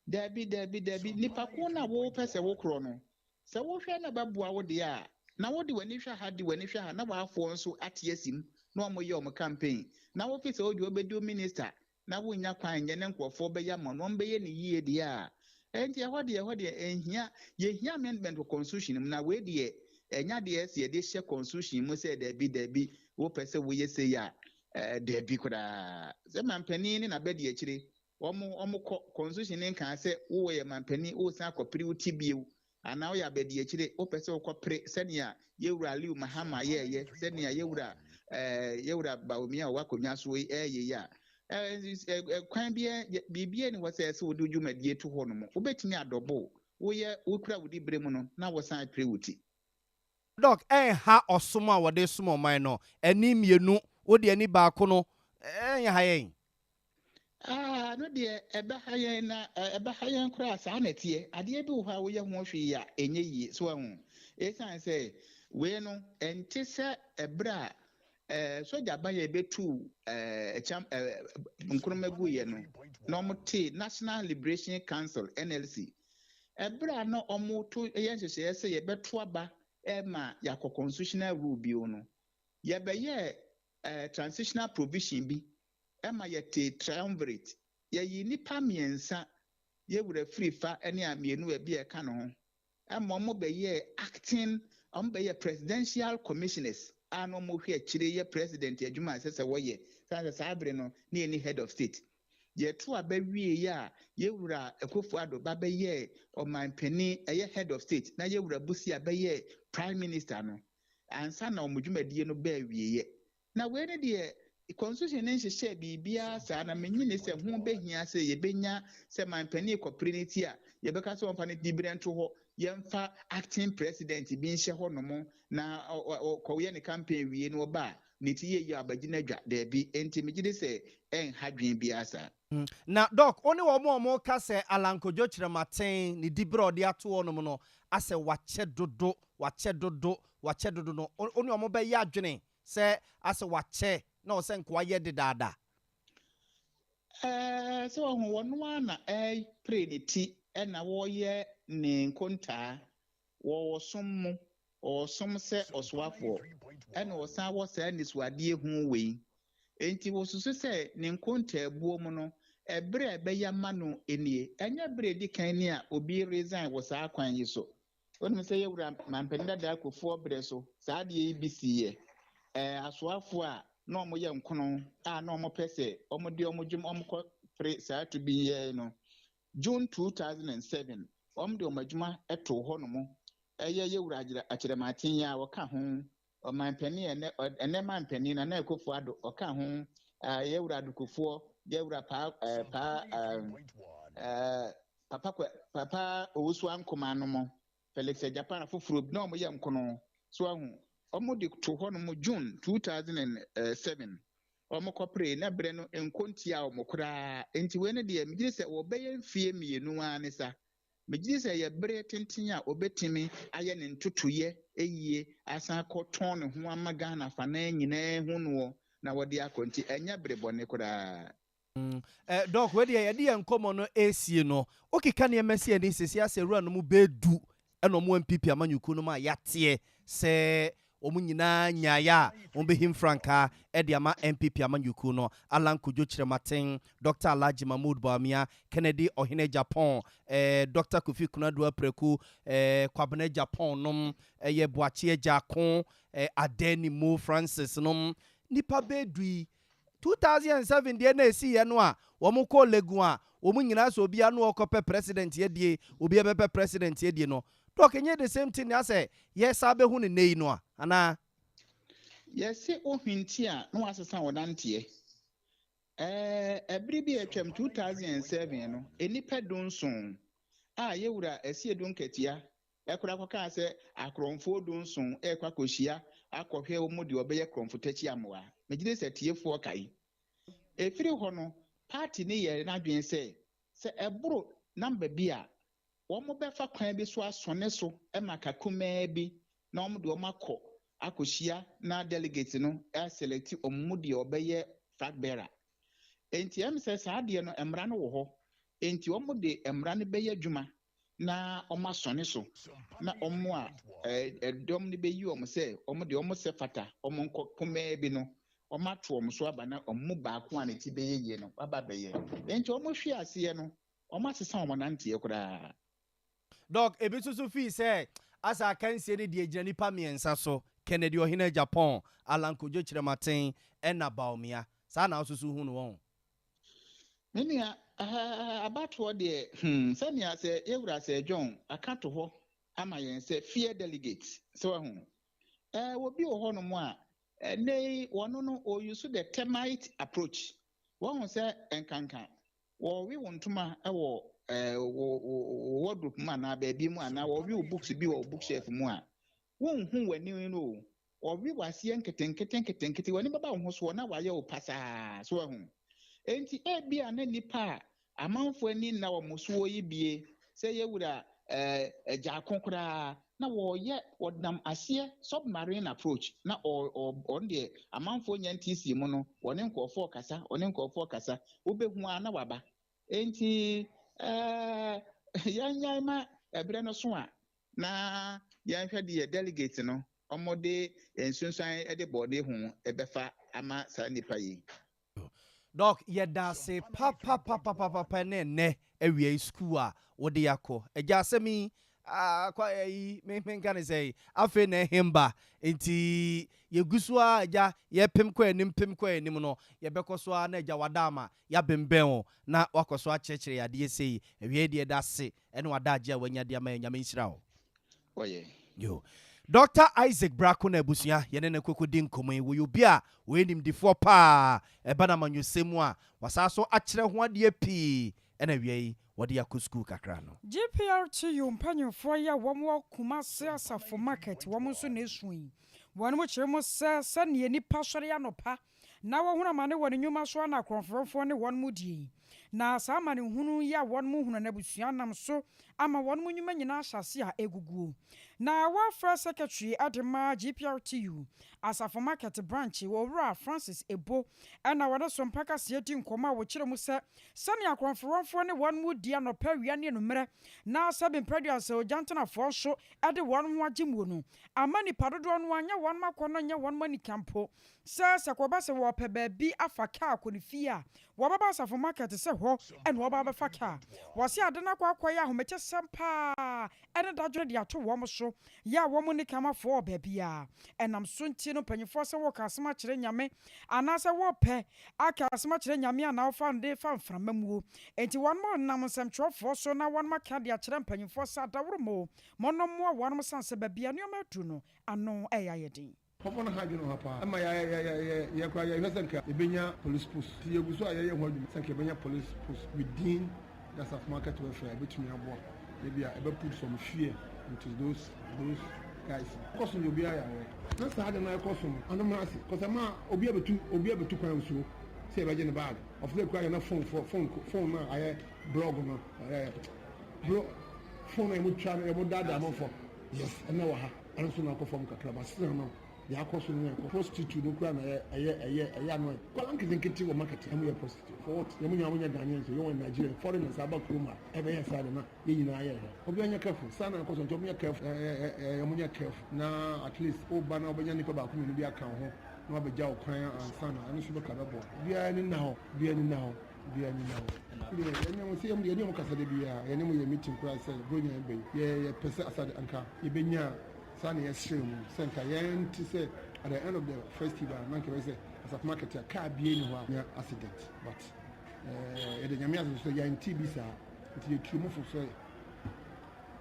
Daabi, daabi, daabi. Nipa ko na wɔpɛ sɛ wokorɔ no, sɛ wohwɛ na bɛboa wo deɛ a, na wode w'ani hwɛ ha, de w'ani hwɛ ha, na w'afoɔ nso ate asim na wɔn yɛ wɔn campaign na wofi sɛ wode wobɛdi minister na wonya kwan nyɛ ne nkurɔfoɔ bɛyɛ ama no, wɔn bɛyɛ ne yie deɛ a, ɛnti ɛhɔ deɛ ɛnhia yɛhia amendment wɔ constitution mu. Na wei deɛ, ɛnya deɛ ɛsɛ yɛde hyɛ constitution mu sɛ daabi, daabi, wopɛ sɛ woyɛ sei a, daabi koraa. Sɛ mampanin ne n'abɛdi akyire, wɔn kɔ constitution ne nkan sɛ wowɔ yɛ mampanin, wosan akɔpere wo ti bio anaa woyɛ abɛdi akyire, wopɛ sɛ wokɔpere sɛnea yɛwura Aliu Mahama yɛɛyɛ, sɛnea yɛwura Bawumia a ɔwɔ akonnwa so yi ɛɛyɛ yi a, kwan bi biribiara ni hɔ sɛ ɛsɛ wode dwumadie to hɔ nom. Wobɛtumi adɔbo woyɛ wokura wo di bere mu no na wɔsan pere wo ti. Doc, ɛnha ɔsom a wɔde som ɔman no, ani mmienu wode ani baako no ɛnyɛ ha yɛn? Ah, no deɛ, ɛbɛha yɛn na ɛbɛha yɛn koraa. Saa na ɛteɛ. Adeɛ bi wɔ hɔ a woyɛ ho hwee a ɛnyɛ yie so ɛho, ɛsiane sɛ wei no ɛnte sɛ ɛberɛ a sogya ba yɛ bɛtu ɛkyam Nkrumah guiɛ no na wɔte National Liberation Council, NLC. Ɛberɛ a na wɔto yɛ nhyehyɛeɛ sɛ yɛbɛto aba ɛma yɛakɔ constitutional rule bio no, yɛbɛyɛ transitional provision bi ɛma yɛte triumvirate, yɛyi nipa mmiɛnsa, yɛwura firi fa ne a mmienu a bi a ɛka ne ho, ɛma wɔn bɛyɛ acting, wɔn bɛyɛ presidential commissioners a na wɔn hwɛ akyire yɛ president adwuma a ɛsɛ sɛ wɔyɛ. San sɛ saa abere no ne yɛ ni head of state. Yɛto aba wie yɛ a, yɛwura Akufo Addo ba bɛyɛ ɔmanpanin, ɛyɛ head of state, na yɛwura Busia bɛyɛ prime minister no ansa na wɔn dwumadie no bɛɛ wieɛ. Na wei ne deɛ, constitution ne nhyehyɛ biribiara saa, na menyi ne sɛ ho bɛhia sɛ yɛbɛnya sɛ mampanin kɔpere ne ti a, yɛbɛka sɛ wɔmfa ne diberɛ nto hɔ, yɛmfa acting president bi nhyɛ hɔ nom na kɔyɛ ne campaign wie no, ɔba a ne ti yɛ yie abɛgye n'adwa. Daabi, nti megye de sɛ ɛnha dwen biara saa. Na Doc, wo ne wɔn a wɔka sɛ Alan Kojo Kyerematen ne diberɛ a ɔde ato hɔ nom no asɛ wakyɛ dodo, wakyɛ dodo, wakyɛ dodo no, wo ne wɔn bɛyɛ adwene sɛ asɛ wakyɛ na ɔsɛ nkoa yɛ dedaada? Sɛ ɔho wɔn a na ɛpere ne ti ɛna wɔyɛ ne nkontaa wɔwɔ som mu, ɔsom sɛ ɔsoafoɔ, ɛna ɔsan wɔ saa nisuadeɛ ho wei. Enti wosusu sɛ ne nkontaabuo mu no, ɛberɛ a ɛbɛyɛ ama no nie. Ɛnyɛ berɛ a ɛdi kan ni a obi resign wɔ saa kwan yi so. Wonim sɛ yɛn wura Mampanin Dada Kufuor berɛ so, saa adeɛ yi bi siiɛ. Ɛɛ, asoafoɔ a na wɔyɛ nkono a na wɔpɛ sɛ wɔde wɔn dwom wɔkɔ pere saa tumi yi no, June 2007, wɔde wɔn adwuma too hɔnom. Ɛyɛ yɛn wura Akyerɛmaten yi a ɔka ho, Ɔmanpanin ɛnɛ ɛnɛ manpanin Nana Akufo Addo ɔka ho, yɛn wura Ado Kufuor, yɛn wura Paa ɛɛ Paa ɛɛ Papa Kwa Papa Owusu Ankomah nom, Felix Agyapong afoforɔ bi na wɔn yɛ nkono. So ahu, wɔn de to hɔ nom June 2007 wɔn kɔperee na berɛ no nko ntia wɔn koraa. Nti wei no deɛ megye sɛ wɔbɛyɛ mfie mmienu ara ne sa. Megye di sɛ ɛyɛ bere tenten a obetumi ayɛ ne ntotoeɛ yie asan akɔtɔn ne ho ama Ghana afanan nyinaa ahu noɔ na wɔde akɔ nti ɛnyɛ bere bɔne koraa. Eh, Doc, wei deɛ yɛde yɛn nkɔmmɔ no resie no, wokeka nneɛma si ani seesei asɛ awura no mu bɛyɛ du ɛna wɔn NPP amanyɔkuo no mu a yɛateɛ sɛ Wɔn nyinaa nyaeɛ a wɔbɛhim frankaa de ama NPP amanyɔkuo no, Allan Kojo Kyerematen, Dɔkta Alhaji Mahmood Bawumia, Kennedy Ohene Agyapong, eh, Dɔkta Kofi Konadu Apraku, eh, Kwabena Agyapong nom, ɛyɛ Boakye Agyarko, eh, Adani Mo Francis nom, nnipa bɛyɛ du yi 2007 deɛ na ɛsiiɛ no a wɔn kɔɔ Legon a wɔn nyinaa sɛ obiara no ɔkɔpɛ president adie, obiara bɛpɛ president adie no, Doc ɛnyɛ the same thing ne asɛ yɛsan bɛhu no nnɛ yi no a anaa? Yɛse wo hwinti a na wasesa wo nanteɛ. Ɛɛ ɛbere bi a atwam 2007 no nnipa dunson a yɛwura Asiedu Nketia koraa kɔkaa sɛ akorɔmfoɔ dunson rekɔ akɔhyia akɔhwɛ wɔn mu deɛ ɔbɛyɛ korɔmfo takyi amoa. Megye di sɛ atiefoɔ kae. Ɛfiri hɔ no, party no yɛɛ n'adwene sɛ, sɛ ɛboro number bi a, wɔbɛfa kwan bi so asɔne so ma ka kumaa bi na wɔde wɔn akɔ akɔhyia na delegates no aselɛkte wɔn mu deɛ ɔbɛyɛ flag bearer. Enti ɛm sɛ saa adeɛ no mmara no wɔ hɔ, enti wɔde mmara no bɛyɛ adwuma na wɔasɔne so na wɔn a ɛdɔm no bɛyi wɔn sɛ wɔn deɛ wɔn sɛ fata wɔn nkɔ kumaa bi no wɔato wɔn so aba na wɔn mu baako a ne ti bɛyɛ yie no waba abɛyɛ. Enti wɔhwe aseɛ no wɔasesa wɔn nanteɛ koraa. Doc, ebi nso so fii sɛ asa akansie no deɛ egyina nipa mmiɛnsa so, Kennedy Ohene Agyapong, Allan Kojo Kyerematen ɛna Bawumia. Saa na wo nso so hu no wɔn? Me nua, abatoɔ deɛ, hmm, sɛnea sɛ yɛwura Sir John aka to hɔ ama yɛn sɛ fear delegates, sɛ wahu. Eh, obi wɔ hɔnom a, ɛnɛ yi wɔno no ɔuse the termite approach. Wahu sɛ nkanka, wɔwe wo ntoma wɔ eh, wo, wo, wo wardrobe mu anaa baabi mu anaa wɔwe wo books bi wɔ wo bookshelf mu a, wonhu w'ani no o. Wɔwe w'aseɛ nketenkete nketenkete, w'ani bɛba wo ho soɔ na wɔayɛ wo pasaa. So wahu? Enti ebia na nnipa a amanfoɔ ani nna wɔn soɔ yi bie sɛ yɛ wura eh, Agyaako koraa na wɔreyɛ, wɔnam aseɛ submarine approach na ɔ, ɔ, ɔno deɛ amanfoɔ nya ntiisii mu no, wɔne nkurɔfoɔ kasa, wɔne nkurɔfoɔ kasa, wobɛhu ara na waba. Enti eh, yɛnnyae ma ɛberɛ no so a na yɛnhwɛ deɛ delegate no wɔde nsunsuan de bɔne ho bɛfa ama saa nnipa yi. Doc yɛdase papapapapapa ne ɛnɛ awia yi sukuu a wode akɔ. Agya asɛm yi ah kwa ayi me menka ne sɛn afei na ɛhemba nti yɛgu so ara agya yɛpem kɔ anim pem kɔ anim no yɛbɛkɔ so ara na agya wada ama yɛabembɛn wo na wakɔ so akyerɛkyerɛ yɛn adeɛ sei. Awia yi deɛ yɛdase ɛne w'adagye a wanya de ama yɛn. Nyame nhyira wo. Ɔyɛ. Yo. Dɔkta Isaac Brako na abusua yɛne no kɔkɔ di nkɔmmɔ yi. Wɔyɛ obi a ɔyɛ nimdifoɔ paa ɛba no amanyɔsɛm mu a, wasan so akyerɛ ho adeɛ pii ɛna awia yi wɔde yɛ akɔ sukuu kakra no. GPRTU mpanyinfoɔ yi a wɔn wɔ Kumasi Asafo Market wɔn nso na esu yi. Wɔn kyerɛ mu sɛ sɛdeɛ nnipa sɔre anɔpa na wɔhunu amane wɔ ne nnwuma so ara na akorɔmfoɔ ne wɔn mu die. Na saa amanehunu yi a wɔn mu hunu no abusua nam so ama wɔn nnwuma nyinaa ahyɛ ase a ɛguguo. Na Welfare Secretary de ma GPRTU Asafo Market Branch, Owura Francis Ebo, na wɔne Sompa Kaseɛ di nkɔmmɔ a wɔkyerɛ mu sɛ sɛnea akorɔmforonfoɔ ne wɔn mu di anɔpa, awia ne anummerɛ na sɛbe mprɛduasa ogyantenafoɔ nso de wɔn ho agye muo no ama nnipa dodoɔ no anyɛ wɔn akɔnnɔ nyɛ wɔn anika mpo sɛ sɛ kɔba sɛ wɔpɛ baabi afa kaa akɔ ne fie a wɔbɛba Asafo Market sɛ hɔ na wɔba abɛfa kaa. Wɔse ade no akɔ akɔyɛ ahomekyesɛm paa ne dadwene de ato wɔn so yɛ a wɔn nni kamafoɔ wɔ baabiara. Ɛnam so nti no mpanyinfoɔ sɛ wɔreka asɛm akyerɛ Nyame anaasɛ wɔrepɛ aka asɛm akyerɛ Nyame anaa wɔfa no de fa mframa muo. Enti wɔn nam nsɛmtwerɛfoɔ so na wɔn aka de akyerɛ mpanyinfoɔ sɛ adaworo mo monom mmoa wɔn sane sɛ baabi a nneɛma aduru no ano reyɛ ayɛ den. Pɔpɔ no ha adwene wɔ ha paa. Ɛma yɛ yɛ yɛ yɛ yɛ koraa yɛhwɛ sɛ nka yɛbɛnya police post. Nti yɛgu so a yɛyɛ ho adwuma sɛ nka yɛbɛnya police post within the Asafo market welfare a ɛbɛtumi aboa. Ebia ɛbɛ put some fear into those those guys no. Ɛkɔ so deɛ obiara yɛ aware. Na saa ade no a ɛkɔ so no ano mmra ase cause ɛma obi abɛtu obi abɛtu kwan osuro sɛ yɛbɛgye ne bag. Ɔfo sɛ kura yɛ na phone fo phone phone no a ayɛ blog no ɛɛ blo phone a yɛn twa no yɛn daadaa amanfoɔ yes ɛnna wɔ ha. Ɛno nso na akɔ fam kakra but still no deɛ akɔ so no na ɛkɔ prostitute no koraa na ɛyɛ ɛyɛ ɛyɛ ɛyɛ ano yɛ nkwadaa nketenkete wɔ market ɛmo yɛ prostitute for what yɛn mo nyinaa mo nyɛ Ghanaians o yɛn wɔ Nigeria foreigners aba kurom a ɛbɛyɛ saa de na yɛn nyinaa yɛ hwɛ obiara nyɛ careful saa na ɛkɔ so nti ɔmo nyɛ careful ɛɛ ɛɛ ɔmo nyɛ careful na at least ɔba na ɔbɛnya nipa baako mmienu bi aka ho na wabɛgya wo kwan ansa na ɛno nso bɛka bɛboa obiara ani nna hɔ obiara ani nna hɔ obiara ani nna hɔ deɛ yɛne mo sɛ yɛne mo kasa da biara yɛne mo yɛ meeting koraa sɛ bronya ɛbɛ yi yɛ yɛpɛ sɛ asade anka yɛbɛnya saa na yɛsrɛ mu sɛ nka yɛnte sɛ at the end of the festival na nka bɛyɛ sɛ Asafo Market a car bie ni hɔ a nya accident but yɛde Nyame ase sɛ yɛnte bi saa nti yɛtuo mo fo sɛ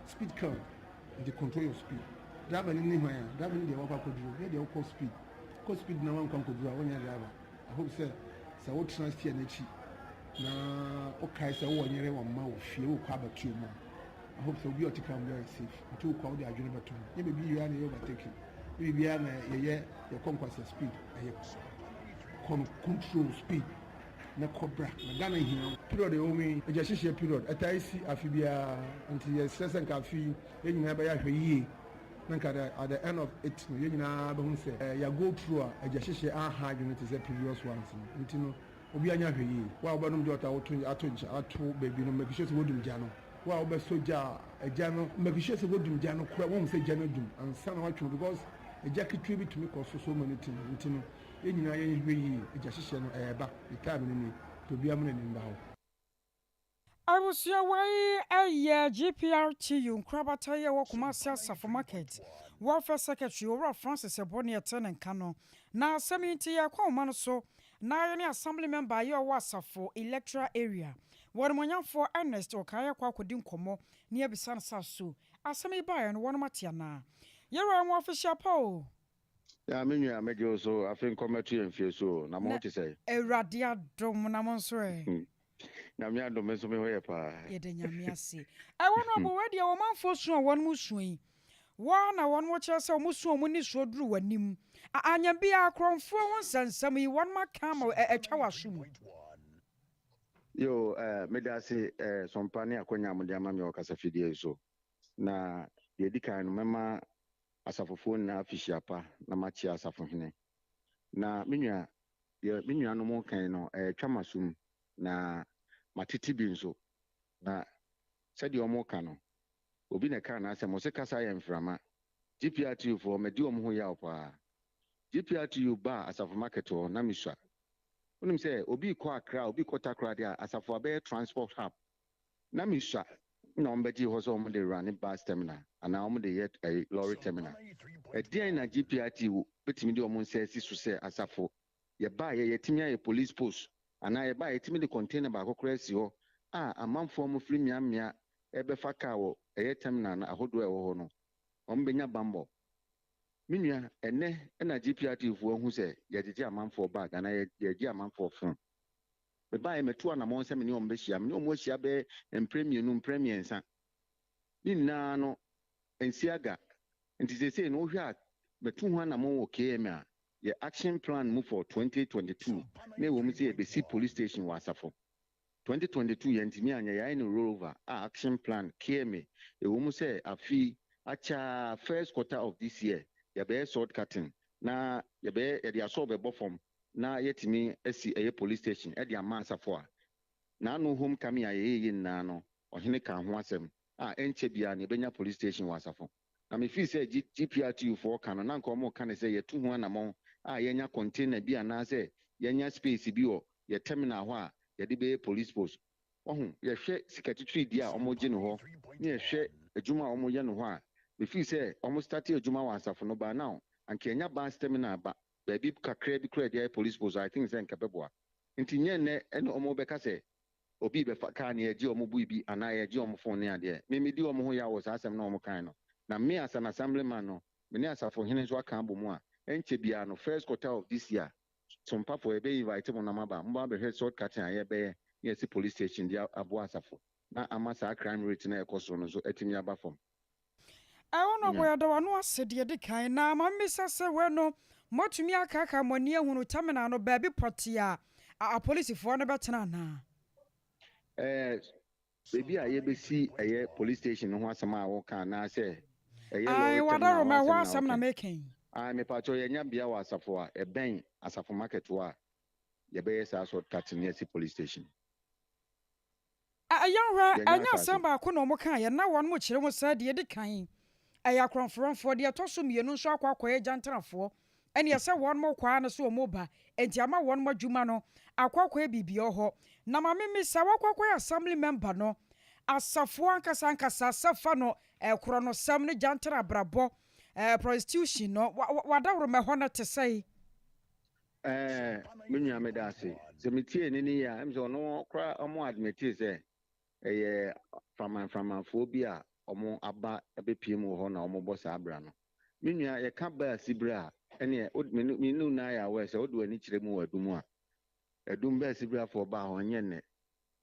speed curb nti control your speed. Driver no ni hwan a driver no deɛ wakɔ akɔduru yɛ deɛ wokɔ speed kɔ speed na wankɔ ankɔduru a wonyɛ driver. I hope sɛ sɛ wotena steer n'akyi na wokae sɛ wowɔ nyere wɔ mma wɔ fie wokɔ abatuo mu a I hope sɛ obi a ɔte car mu biara yɛ safe nti wokɔ a wode adwene bɛto ho. Nyɛ biribi biara na ɛyɛ overtaking, nyɛ biribiara na yɛyɛ yɛkɔ nkwasea speed, ɛyɛ kɔ control speed na kɔ bra na Ghana hia wo. Period a ɛwɔ mu yi, agya hyehyeɛ period, ɛtaa si afe biara nti yɛsrɛ sɛ nka afe yi yɛn nyinaa bɛyɛ ahwɛ yie na nka at the end of it no yɛn nyinaa bɛhu sɛ yɛ go through a agya hyehyeɛ anha adwene te sɛ previous ones no nti no obiara nyɛ ahwɛ yie. Wo a wobɛnom gya ɔtaa woto ato nkyɛn ato baabi no make sure sɛ wodum gya no. Wo a wobɛsɔ gya a gya no make sure sɛ wodum gya no koraa woahu sɛ gya no adum ansa na woatwe because gya ketewa bi tumi kɔ so so many things nti no yɛn nyinaa yɛnhwɛ yie gya hyehyɛ no ɛreba ne time no nie nti obiara mma n'ani nda hɔ. Abusua wei yɛ GPRTU nkorabata yi a ɛwɔ Kumasi Asafo Market Welfare Secretary Owura Francis Ebo ne ɛte ne nka no. Na asɛm yi nti yɛrekɔ ahoma no so na yɛne Assembly Member yi a ɔwɔ Asafo Electoral Area, Wɔnimonyamfoɔ Ernest Okae akɔ akɔdi nkɔmmɔ na yɛabisa no sɛ aso asɛm yi baeɛ no wɔnom ate anaa? Yɛwura yɛn wɔ afehyia pa o! Ya me nua megye wo so afe nkɔ mmɛto yɛn fie so o, na mo ho te sɛn? Awurade adom na mo nso ɛ? Nyame adom me nso me ho yɛ paa. Yɛda Nyame ase. Ɛwɔ no abo wei deɛ ɔmanfoɔ su a wɔnom su yi wɔ ara na wɔnom kyerɛ sɛ wɔn su a wɔn nisuo duru w'anim. Anyɛ biaa korɔmfoɔ ho nsɛnsɛm yi wɔnom aka ama atwa w'aso mu. Yoo eh, meda ase eh, Sompa ne akwanya a mode ama me wɔ kasafidie yi so. Na deɛ ɛdi kan no mɛma asafofoɔ nyinaa afihyia pa na makyea asafohene. Na me nua, deɛ me nuanom reka yi no, ɛretwa m'asom, na matete bi nso. Na sɛdeɛ wɔreka no, obi na ɛkaa n'asɛm, ɔse kasa yɛ mframa. GPRTU foɔ, madi wɔn ho yaw paa. GPRTU baa asafo market hɔ, na mesua. Wonim sɛ obi rekɔ Accra, obi rekɔ Takoradi a, asafo abɛyɛ transport hub. Na misua na wɔbɛgyee hɔ sɛ wɔde runne bus terminal anaa wɔde yɛ ɛyi lorry terminal. Ɛdeɛn na GPRT bɛtumi de wɔn nsa asi so sɛ asafo yɛbaeɛ yɛatumi ayɛ police post anaa yɛbaeɛ yɛtumi de container baako koraa asi hɔ a amanfoɔ a wɔfiri mmea mmea rebɛfa car wɔ ɛyɛ terminal no ahodoɔ a ɛwɔ hɔ no wɔbɛnya bammɔ. Me nua ɛnnɛ na GPRT foɔ ahu sɛ yɛgyegye amanfoɔ bag anaa yɛgye amanfoɔ phone. Mebaeɛ, matu anammɔn sɛ me ne wɔn bɛhyia. Me ne wɔn ahyia bɛyɛ mprɛ mmienu, mprɛ mmiɛnsa. Ne nyinaa no, ɛnsi aga. Nti seesei no, wohwɛ a, matu ho anammɔn wɔ KMA a, yɛ action plan mu for 2022 na ɛwɔ mu sɛ yɛbɛsi police station wɔ Asafo. 2022 yɛntumi anyɛ, yɛayɛ no rollover a action plan KMA ɛwɔ mu sɛ afi akyɛ first quarter of this year yɛbɛyɛ sod cutting na yɛbɛyɛ, yɛde asɔ bɛbɔ fam na yɛtumi asi ɛyɛ police station ɛde ama Asafo a n'ano homecoming a yɛyɛ yɛ nyinaa no, ɔhene ka ho asɛm a ɛnkyɛ biara na yɛbɛnya police station wɔ Asafo. Na mefii sɛ GPRTU foɔ ka no na nka ɔmo ka ne sɛ yɛtu ho anammɔn a yɛnya container bi anaasɛ yɛnya space bi wɔ yɛ terminal hɔ a yɛde bɛyɛ police post. Ɔho yɛhwɛ sika titiri di a ɔmo gye no hɔ ne yɛhwɛ adwuma a ɔmo yɛ no hɔ a, mefii sɛ ɔmo start adwuma wɔ Asafo no ba now anka yɛnya bus terminal ba baabi kakra bi kora yɛde ayɛ police post. I think sɛ nka bɛboa. Nti nyɛ nnɛ ɛne ɔmo bɛka sɛ obi bɛfa kaa ne yɛgye ɔmo bui bi anaa yɛgye ɔmo phone ne adeɛ. Me medi ɔmo ho yaw wɔ saa asɛm na ɔmo kan no, na me as an assemblyman no, me ne asafohene nso aka abɔ mu a ɛnkyɛ biara no, first quarter of this year, sompafoɔ yɛbɛ invite mo nam aba mo ba bɛhwɛ sod cutting a yɛbɛyɛ ne yɛsi police station de aboa Asafo na ama saa crime rate na ɛkɔ soro no nso atumi aba fam. Ɛwɔ no ɔbɔ, yɛda w'ano ase. Deɛ di kan na ma mmisa sɛ wei no moatumi akaaka mo ani ahunu terminal no baabi pɔte a apolisifoɔ no bɛtena anaa? Beebi a yɛbɛsi ɛyɛ police station no ho asɛm a wɔka anaasɛ ɛyɛ lorry terminal ho asɛm na meka yi? Ayi, mepatɔ, yɛnya bea wɔ Asafo a ɛbɛn Asafo market hɔ a yɛbɛyɛ saa sod cutting ne yɛsi police station. Ɛyɛnhwɛ, ɛnyɛ asɛm baako na ɔmo kaeɛ na wɔn mo kyerɛ mu sɛ deɛ di kan ɛyɛ akorɔmforɔmfoɔ, deɛ ɛtɔ so mmienu nso akɔ akɔyɛ gyantrafoɔ, ɛne ɛsɛ wɔn mo kɔ ano so wɔn ba, nti ama wɔn mo adwuma no akɔ akɔyɛ biribi wɔ hɔ. Na maame mi sa wakɔ akɔyɛ assembly member no, Asafoɔ ankasa ankasa sɛfa no ɛkorɔ no sɛm ne gyantra abrabɔ, prostitution no, wadaworo mɛ hɔ no te sɛ? Me nua, meda ase sɛ metie ne ne yie a, ɛm sɛ ɔno koraa ɔmo admit sɛ ɛyɛ framanframanfoɔ bi a ɔmo aba abɛpie mu wɔ hɔ na ɔmo bɔ saa abra no. Me nua, yɛka baa sibere a, ɛneɛ me ne nyinaa yɛ aware sɛ wode w'ani kyerɛ mu wɔ Adum a, Adum baa sibereafoɔ baa hɔ, ɛnyɛ nnɛ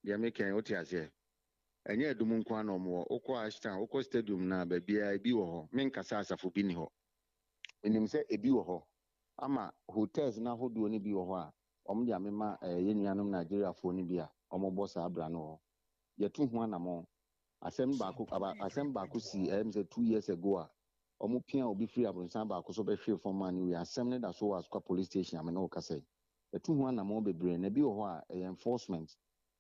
deɛ mekɛn, wote aseɛ? Ɛnyɛ Adum nko ara na ɔmo wɔ. Wokɔ Ashtown, wokɔ Stadium na baabiara ebi wɔ hɔ. Menkasa Asafo bi ni hɔ, menim sɛ ebi wɔ hɔ ama hotels n'ahodoɔ no bi wɔ hɔ a ɔmo de amema yɛn nuanom Nigeriafoɔ no bi a ɔmo bɔ saa abra no wɔ hɔ. Yɛto ho anammɔn. Asɛm baako aba, asɛm baako si ɛyɛ sɛ 2 years ago a ɔmo pia obi firi abonsan baako so bɛhwee fam a ne wie, asɛm no da so wɔ Asokwa Police Station ame ne wo kasa yi. Yɛto ho anammɔn bebree na ebi wɔ hɔ a ɛyɛ enforcement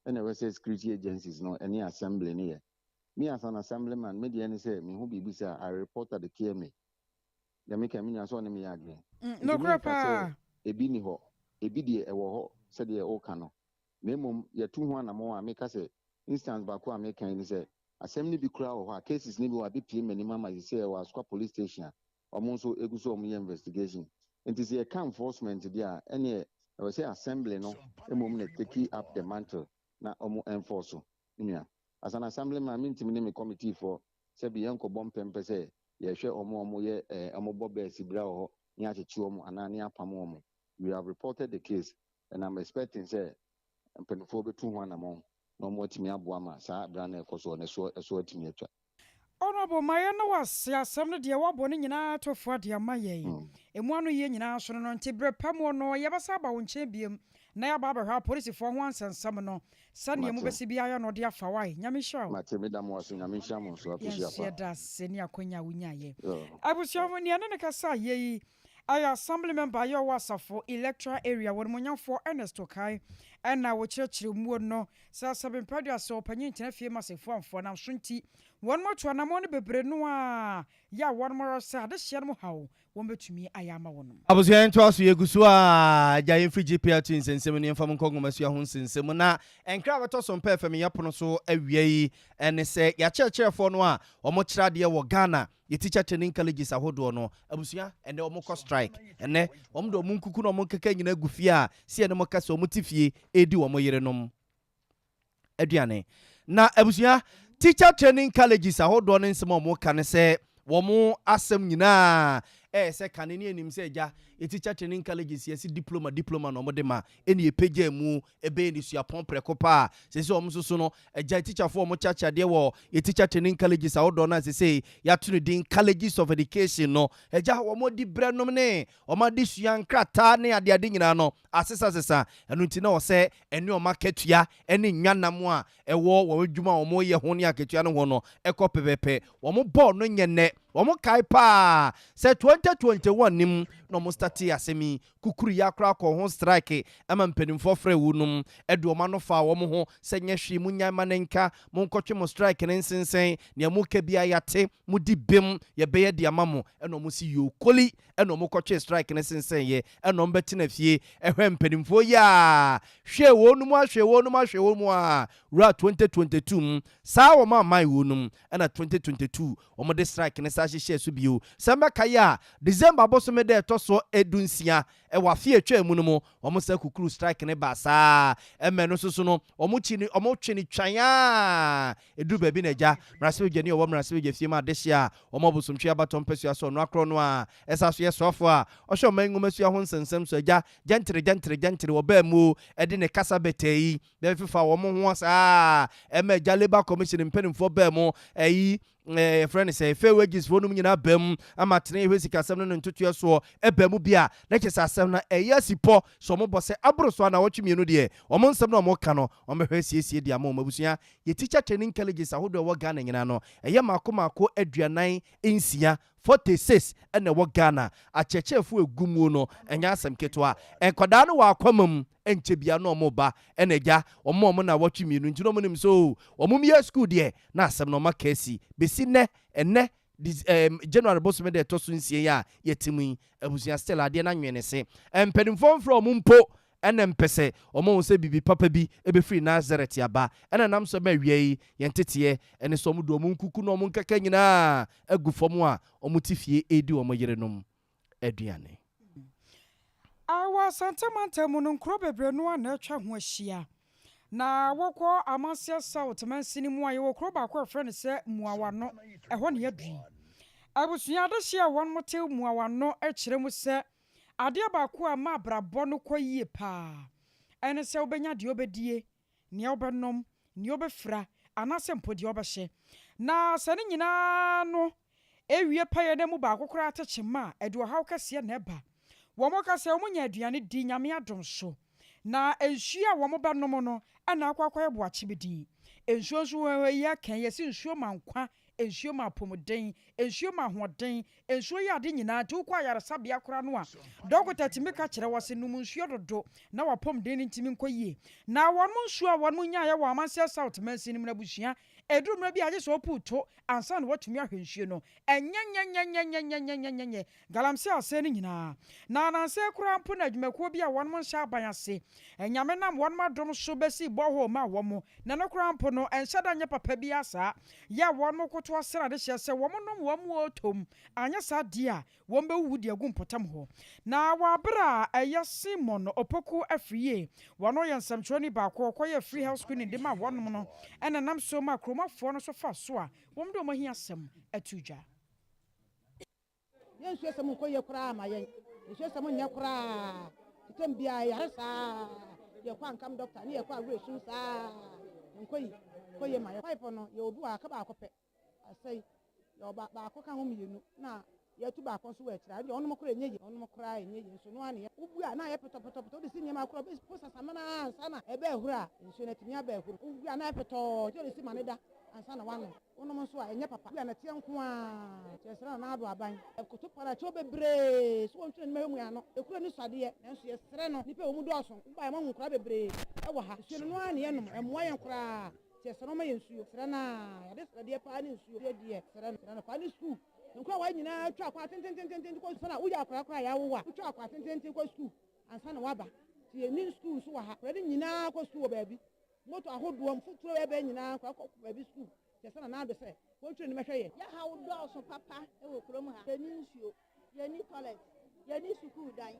ɛna ɛwɔ sɛ security agencies no ɛne assembly no yɛ. Me as an assemblyman, me deɛ ne sɛ mehu biribi sɛ I report at the KMA. Deɛ meka, me nua, sɛ ɔne me yɛ adwene. Nokorɛ paa. Ebi ni hɔ, ebi deɛ ɛwɔ hɔ sɛdeɛ ɔka no, na mmom yɛto ho anammɔn a meka sɛ instance baako a meka yi ni sɛ asɛm no bi koraa wɔ hɔ a cases no bi wɔ abɛpie m'anim ama sɛ ɛwɔ Asokwa Police Station a ɔmo nso egu so ɔmo yɛ investigation. Nti sɛ yɛka enforcement deɛ a, ɛneɛ ɛwɔ sɛ assembly no mmom na take up the mantle na ɔmo enforce so. Nua, as an assemblyman, mentumi ne me committee foɔ sɛbi yɛnkɔbɔ mpɛmpɛ sɛ yɛhwɛ ɔmo a ɔmo yɛ ɔmo bɔ bɛɛsi bra wɔ hɔ ne akyekye ɔmo anaa ne apam ɔmo. We have reported the case and I'm expecting sɛ mpanimfoɔ bɛtu ho anammɔn na ɔmo atumi aboa ma saa abira no ɛkɔ soɔ no ɛso atumi atwa. Honorable, ma yɛ no wase. Asɛm no deɛ woabɔ no nyinaa to fo ade ama yɛn, ɛmu ano yie nyinaa so no, nti berɛ pa mu no yɛbɛsa aba wo nkyɛn biom na yɛaba abɛhwɛ apolisifoɔ ho ansɛnsɛm no sɛneɛ mobɛsi bi ayɛ no ɔde afa wae. Nyame nhyira wo. Mate, meda mo ase. Nyame nhyira mo nso. Afihyia pa. Yɛda ase ne akwanya a wonyaeɛ. Abusuafo, nea ne ne kasa yɛ yi ɛyɛ assembly member yɛ ɔwɔ Asafo electoral area, wɔn monyamfoɔ Ernest Okae, ɛna wɔkyerɛkyerɛ muo no sɛ sɛbempɛdua sɛ ɔpanyin tena fie ma sɛfuamfoɔ nam so nti wɔn mo atu anammɔn no bebree no a yɛ a wɔn mo sɛ adehyeɛ no mo haw wɔn bɛtumi ayɛ ama wɔn. Abusua, yɛn to aso, yɛgu so a gya yɛmfiri GPRT nsɛnsɛm no, yɛmfa mu nkɔ nwomasua ho nsɛnsɛm. Na ɛnkra a bɛtɔ so mpɛ fam yɛpono so awia yi ɛne sɛ yɛakyerɛkyerɛfoɔ no a wɔkyerɛ adeɛ wɔ Ghana yɛ teacher training colleges ahodoɔ no, abusua, ɛnɛ wɔn kɔ strike. Ɛnɛ wɔn de wɔn nkuku na wɔn nkeka nyinaa gu fie a si ɛne mo kasa wɔn te fie edi wɔn yerenom aduane. Na abusua, teacher training colleges ahodoɔ no nsɛm a wɔn ka ne sɛ wɔn asɛm nyinaa Ɛyɛ sɛ kane ne yɛnim sɛ agya yɛ teacher training colleges yɛse diploma diploma na wɔde ma ɛne yɛpagyaa mu ɛbɛyɛ ne suapɔn prɛko pɛ a seesei wɔn nso so no agya tikyafoɔ a wɔkyerɛkyerɛ adeɛ wɔ yɛ teacher training colleges ahodoɔ no a seesei yɛato no din colleges of education no agya wɔn adi berɛ nom ne wɔn adesua nkrataa ne adeade nyinaa no asesasesa ɛno nti na wɔ sɛ ɛne wɔn akatua ne nnwanam a ɛwɔ wɔn adwuma a wɔyɛ ho ne akatua no ho no kɔ pɛpɛpɛ. Wɔn bɔɔ no nyɛ nnɛ. Wɔn kae paa sɛ 2021 no mu na wɔn startee asɛm yi. Kukuruya koraa kɔɔ ho strike ma mpanimfoɔ frɛɛ wɔnom de wɔn ano faa wɔn ho sɛ nyɛ hwee monyae ma no nka, monkɔtwe mo strike no nsensɛn, nea moka biara yɛate, modi bem, yɛbɛyɛ de ama mo. Ɛna wɔn se yoo koli ɛna wɔn kɔtwee strike no sensɛn yɛ ɛna wɔn bɛtena fie ɛhwɛ mpanimfoɔ yi a hwɛ wɔn mu ahwɛ wɔn mu ahwɛ wɔn mu a wura 2022 mu saa wɔn aman wɔn mu ɛna 2022 wɔn de strike no saa hyehyɛ so bio sɛ mbɛka yi a December bosome da ɛtɔ so 16 ɛwɔ afe a ɛtwaa mu no mu wɔn saa kukuru strike no baa saa ɛmɛ no soso no wɔn kyi no wɔn twe no twan a ɛduru baabi na agya mmarahyɛbadwani a ɔwɔ mmarahyɛbadwa fie mu adehye a wɔn abosomtwe abatɔ mpasua so ɔno akorɔ no a ɛsa so yɛ soafoɔ a ɔhwɛ ɔman nwomasua ho nsɛnsɛm so agya gyantere gyantere gyantere wɔbaa mu de ne kasa bɛtɛɛ yi bɛfefa wɔn ho saa ɛma agya labour commission mpanimfoɔ baa mu ɛyi yɛfrɛ no sɛ fair wages foɔ nom nyinaa baa mu ama tene yɛhwɛ sikasɛm no ne ntotoɛ soɔ ɛbaa mu bi a na kyerɛ sɛ asɛm no ɛyɛ asi pɔ sɛ ɔmo bɔ sɛ aboro so anawɔtwe mmienu deɛ ɔmo nsɛm no ɔmo ka no ɔmo bɛhwɛ asiesie de ama ɔmo abusua. Yɛ teacher training colleges ahodoɔ ɛwɔ Ghana nyinaa no ɛyɛ mako mako 46, 46 ɛna ɛwɔ Ghana. Akyerɛkyerɛfoɔ ɛgu muo no ɛnyɛ asɛm ketewa. Nkwadaa no wɔ akwama mu ɛnkyɛ bia na ɔmo ba ɛna agya ɔmo ɔmo nawɔtwe mmienu nti na ɔmo nim sɛ oo ɔmo mmea sukuu deɛ na asɛm no ɔmo aka asi besi nnɛ ɛnnɛ Dis ɛɛm January bosome da ɛtɔ so nsia yi a yɛte mu yi abusua still adeɛ no anwene ne se mpanimfoɔ mfrɛ ɔmo mpo ɛna mpɛ sɛ ɔmo hu sɛ biribi papa bi ɛbɛfiri Nazareth aba ɛna nam so ma awia yi yɛn teteɛ ɛne sɛ ɔmo de ɔmo nkuku ne ɔmo nkaka nyinaa agu fam a ɔmo te fie ɛredi ɔmo yerenom aduane. A Wɔ Asante mantam mu no, nkuro bebree no ara na atwa ho ahyia. Na wokɔ Amanseɛ South mansini mu a, yɛwɔ kuro baako a yɛfrɛ no sɛ Muawano. Ɛhɔ na yɛadu yi. Abusua adehyeɛ a wɔte Muawano kyerɛ mu sɛ adeɛ baako a ɛma abrabɔ no kɔ yie pa ara ne sɛ wobɛnya deɛ wobɛdie, nea wobɛnom, nea wobɛfira, anaasɛ mpo deɛ wobɛhyɛ. Na sɛ ne nyinaa no Ewie pɛyɛ na emu baako koraa te kyema a, ɛde ɔhaw kɛseɛ na ɛba. Wɔka sɛ wɔnya aduane di Nyame adom so, na nsuo a wɔbɛnom no na akɔ akɔyɛ boakye bi din. Nsuo nso wɔ hɔ yi aka yi, yɛse nsuo ma nkwa, nsuo ma apɔmuden, nsuo ma ahoɔden, nsuo yɛ ade nyinaa nti wokɔ ayaresabea koraa no a, dɔkota tumi ka kyerɛ wo se nom nsuo dodo na w'apɔmuden no ntumi nkɔ yie. Na wɔnom nsuo a wɔnom nyaeɛ wɔ Amanseɛ South mansin no mu no abusua Ɛduru mmerɛ bi a, gye sɛ ɔpuw to ansa na watumi ahwɛ nsuo no. Ɛnyɛnyɛnyɛnyɛnyɛnyɛnyɛnyɛnyɛ, galamsey asɛe no nyinaa. Na nnansa yi koraa mpo na adwumakuo bi a wɔnom nhyɛ aban ase, Nyame nam wɔnom adom so bɛsii borehole maa wɔn, na ɛno koraa mpo no, ɛnhyɛ da nyɛ papa biara saa, yɛ a wɔnom koto asrɛ adehyeɛ sɛ wɔnom wɔn motom, anyɛ saa deɛ a, Wɔbɛwuwu de agu mpɔtam hɔ. Na wɔ aber a ɛyɛ Simon Opoku Afriyie, wɔno yɛ nsɛmtwerɛni baako a ɔkɔyɛɛ free health screening de maa wɔnom no na ɛnam so maa kuromafoɔ no so faa so a wɔde wɔn ahiasɛm too dwa. Yɛn nsuasɛm nkɔ yie koraa ma yɛn. Nsuasɛm nyɛ koraa. Tetɛm biara yɛyare saa. Yɛkɔ ankam dɔkta ne yɛkɔ awerɛsum saa. Nkɔ yi kɔ yie ma yɛn. Pipe no yɛwɔ bi wɔ ha aka baako pɛ. Asɛe. Yɛwɔ ba baako ka ho mmienu na yɛatu baako nso wɔ akyire. Ɛno deɛ ɔnom koraa ɛnyɛ yie. Ɔnom koraa ɛnyɛ yie nso ɛno ara na yɛ. Wobu a na ayɛ petɔpetɔpetɔ. Wode si nneɛma koraa wobɛpo sasamena ara ansa na ɛbɛ ahuru a nsuo no atumi aba ahuru. Wobu a na ayɛ petɔɔ nti wode si ma no da ansa na woanom. Wonom nso a ɛnyɛ papa. Wobu a nɛteɛ nko ara. Nti yɛsrɛ Nana Addo Aban. Yɛkoto parakyɛw bebree sɛ wɔntwe n'anim ahwɛ mu yɛn ano. Ekuro no sɔ adeɛ nanso yɛsrɛ no. Nnipa a ɛwɔ mu dɔɔso. Wobaeɛ moahu nkoraa bebree wɔ ha. Nsuo no ɛno ara na yɛnom. Ɛmmoa yɛn koraa. Nti yɛsrɛ no ɔma yɛn nsuo. Srɛ no aa, yɛde srɛdeɛ paa ne nsuo deɛ srɛ no, srɛ no paa ne sukuu. Nkoraa nyinaa twa kwan tentententen kɔ sukuu. Ansa na woyɛ akwadaa koraa a yɛawo wo a, wotwa kwan tententen kɔ sukuu ansa na woaba. Nti yɛnni sukuu nso wɔ ha. Nkwadaa no nyinaa kɔ sukuu wɔ baabi. Moto ahodoɔ, mfuturo ɛbɛn nyinaa nkwadaa kɔ baabi sukuu. Nti yɛsrɛ Nana Addo sɛ wɔntwe n'anim mmɛhwɛ yɛn. Yɛ haw dɔɔso papa wɔ kurom ha. Yɛnni nsuo. Yɛnni toilet, yɛnni sukuu dan.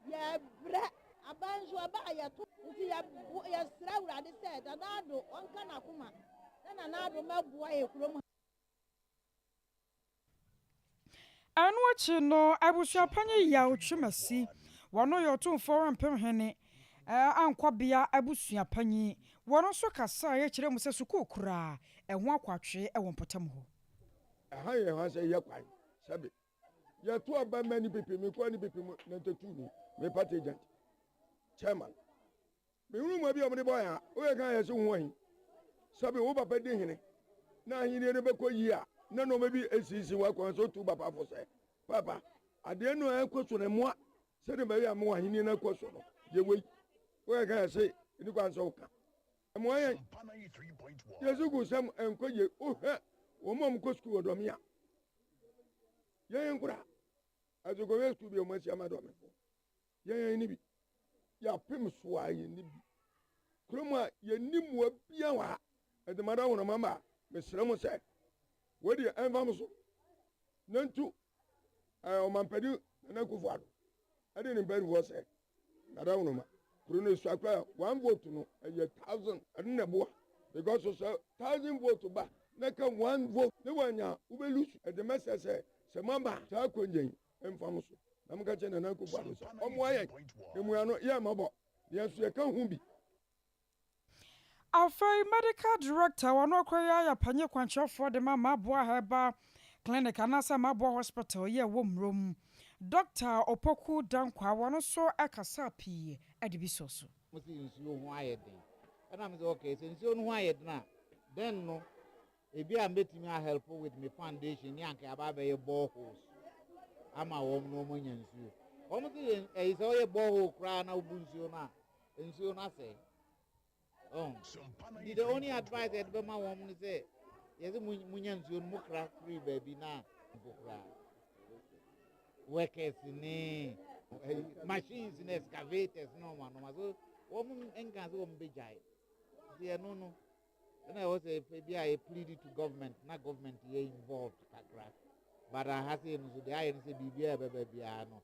Yɛbrɛ. Aban nso ɛba a yɛto. Nti yɛsrɛ Awurade sɛ Nana Addo ɔnka n'akoma na Nana Addo mmɛboa yɛn kurom ha. Ɛno akyi no, Abusuapanyin Yaw Twumasi, wɔno yɛ Otumfoɔ Ɔrempem Hene Ankɔbea abusuapanyin, wɔno nso kasaeɛ kyerɛɛ mu sɛ sukuu koraa ɛho akwatwee wɔ mpɔtam hɔ. Ɛha yɛ hɔ sɛ yɛ kwan sɛbi yɛto aba ma NPP mekɔ NPP mu 92 ni me party agent chairman mehunu mu bi a wɔde bɔ yɛn a woyɛ kan yɛ sɛ ho ahi sɛbi wo papa di hene na ahenni no bɛkɔ yie a na nneɛma bi esisi wɔ akwan so tu papa fo sɛ papa adeɛ no a ɛkɔ so no mmoa sɛdeɛ bɛyɛ a mo ahenni no akɔ so no yɛ wei woyɛ kan yɛ sɛ ɛni kwan sɛ woka mmoa yɛn yɛsi gu sɛm nkɔ yie wohwɛ wɔn a wɔkɔ sukuu wɔ dɔme a yɛn nkora azokɔhwɛ sukuu bi a wɔn asi ama dɔmefo yɛn yɛn ni bi yɛapem so a yɛn ni bi kurom a yɛn ni mmoa bia wɔ ha ɛdemada wɔn mama a mesrɛ mo sɛ wɔde ɛnfa mo so nantu ɛɛ ɔmampanin Nana Akufo Addo ɛde ne mpanimfoɔ sɛ dada wɔn ma kuro no esua koraa one vote no ɛyɛ 1,000 ɛno na ɛboa because sɛ 1,000 vote ba na ka one vote ne wanya wobɛ lose. Ɛde mɛsɛ sɛ sɛ maba saa akonnwa yi ɛmfa mo so na mo ka kyerɛ Nana Akufo Addo sɛ ɔmmoa yɛn emua no yɛ mɔbɔ yɛn nso yɛka ho bi. Afei Medical Director, wɔn akɔyɛ ayɛ panyin kwankyerɛfoɔ de ma Maboa Herbal Clinic anaasɛ Maboa Hospital yɛ wɔ Mmurom, Dr Opoku Dankwa, wɔn nso kasa pii de bi sɔ so. Mo si nsuo ho ayɛ den ɛna mo sɛ okay, sɛ nsuo no ho ayɛ den a, then no ebi a mbɛtumi a help with me foundation ne anka aba abɛyɛ boreholes ama wɔn na wɔn anya nsuo. Wɔn si yɛ ɛyi sɛ ɔyɛ borehole koraa na obu nsuo no a, nsuo no asɛe. Oh, nti the only advice yɛde bɛma wɔn no sɛ yɛsɛ mo nya nsuo no mo kra firi baabi na mpo koraa workers ne machines ne excavators ne ɔmo anoma so wɔn nka sɛ wɔn bɛgyae. Nti ɛno no ɛna ɛwɔ sɛ bi a yɛ plead to government na government yɛ involved kakra, but aha sei no so deɛ ayɛ no sɛ biribiara ɛbɛba biara no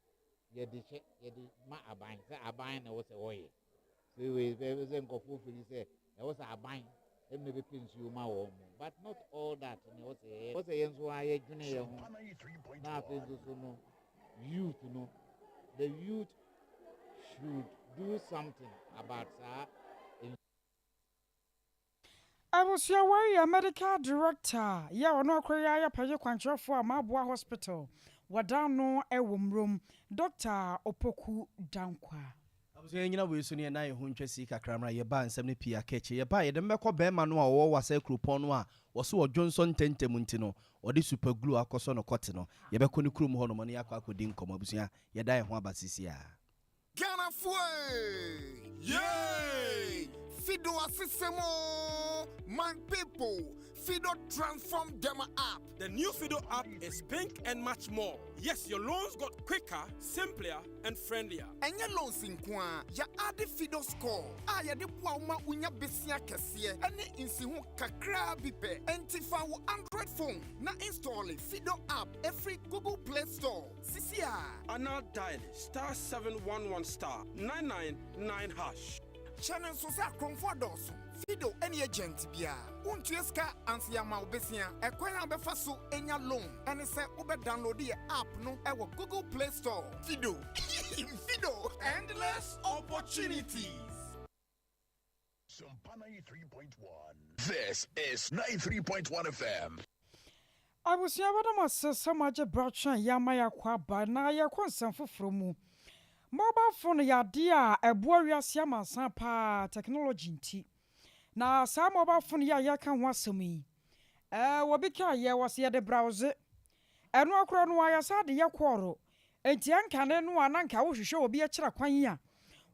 yɛde hyɛ yɛde ma aban sɛ aban na ɛwɔ sɛ wɔyɛ so wei sɛ nkɔfoɔ firi sɛ ɛwɔ sɛ aban ɛmu na ɛbɛpɛ nsuo ma wɔn mu, but not all that na ɛwɔ sɛ yɛyɛ. Ɛwɔ sɛ yɛn nso a yɛdwene yɛn ho na afei nso so no youth no, the youth should do something about saa. Abusua, wei yɛ Medical Director yɛ ɔno akɔyɛ ayɛ panyin kwankyerɛfoɔ a Maboa Hospital wɔda no wɔ Mmurom, Dr Opoku Dankwa. Abusua, yɛnyina wei so ne yɛna yɛ ho ntwa si kakra mmra. Yɛba nsɛm no pii aka akyi. Yɛba yɛde mbɛkɔ bɛrima no a ɔwɔ Wasa kuropɔn no a wɔso ɔdwo nsɔ ntɛntɛm nti no ɔde super glue akɔsɔ no kɔte no. Yɛbɛkɔ ne kurom hɔ nom ne yɛakɔ akɔdi nkɔmmɔ. Abusua, yɛda yɛn ho aba sisi a. Ghanafoɔ! Yay! Fido Asisemo! My people, Fido transform them app. The new Fido app is pink and much more. Yes, your loans got quicker, simpler, and friendlier. Ɛnyɛ loans nko a, yɛade Fido Score a yɛde boa wo ma wonya besia kɛseɛ ɛne nsiho kakraa bi pɛ. Enti fa wo Android phone na install Fido app ɛfiri Google Play Store. Sisi a. And now dial *711*999#. Hyɛ no nso sɛ akorɔmfoɔ dɔɔso. Fido ɛne agent biara wontua sika ansa yɛama wo besia. Ɛkwan a wobɛfa so anya loan ɛne sɛ wobɛ download yɛ app no ɛwɔ Google Play Store. Fido, Fido, endless opportunities. Sompa 93.1. This is 93.1 FM. Abusua, bɛdam ase sɛ moagye bratwe a yɛama yɛakɔ aba na yɛkɔ nsɛm foforɔ mu. Mobile phone yɛ adeɛ a ɛboa wiase amansan paa, technology nti na saa mobile phone yi a yɛka ho asɛm yi wɔbi ka yɛ wɔ sɛ yɛde browse ɛno akorɔ no a yɛsa de yɛ call. Enti ɛnkane no a na nka wohwehwɛ obi akyerɛ kwan yi a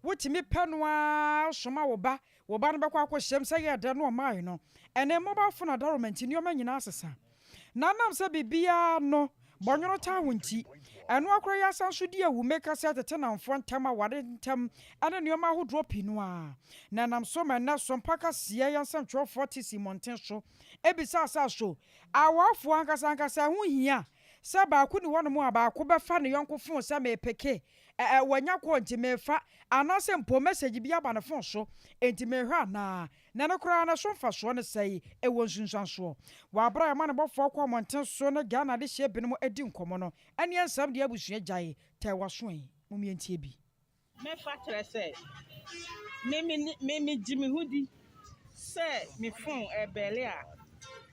wotumi pɛ no a soma wo ba, wo ba no bɛkɔ akɔhyɛm sɛ yɛ dɛ no ɔmae no. Ɛnɛ mobile phone adaroma nti nneɛma nyinaa sesa na nam sɛ biribiara no bɔnwono taa wo nti ɛno akora yɛ asan so di awu meka sɛ tete namfoɔ ntam aware ntam ɛne nneɛma ahodoɔ pii no a na nam so ma ɛnɛ so mpaka seɛ yɛn nsɛmtwerɛfoɔ te si mmɔnten so ebisa asa so awafoɔ ankasa ankasa ɛho hia sɛ baako ni hɔnom a baako bɛfa ne yɔnko phone sɛ meepeke. Ɛ-ɛ, wanya call nti merefa, anaasɛ mpo message bi aba ne phone so nti merehwɛ anaa? Na ɛno koraa no, ɛso mfasoɔ ne sɛe? Ɛwɔ nsunsuansoɔ? Wɔ aberɛ a amanebɔfoɔ kɔ mmɔnten so ne Ghana adehyeɛ binom di nkɔmmɔ no, ɛneɛ nsɛm deɛ abusua gyae, tɛɛ w'aso ɛ, mom yɛntie bi. Mɛfa kyerɛ sɛ me me me megye me ho di sɛ me phone ɛbɛle a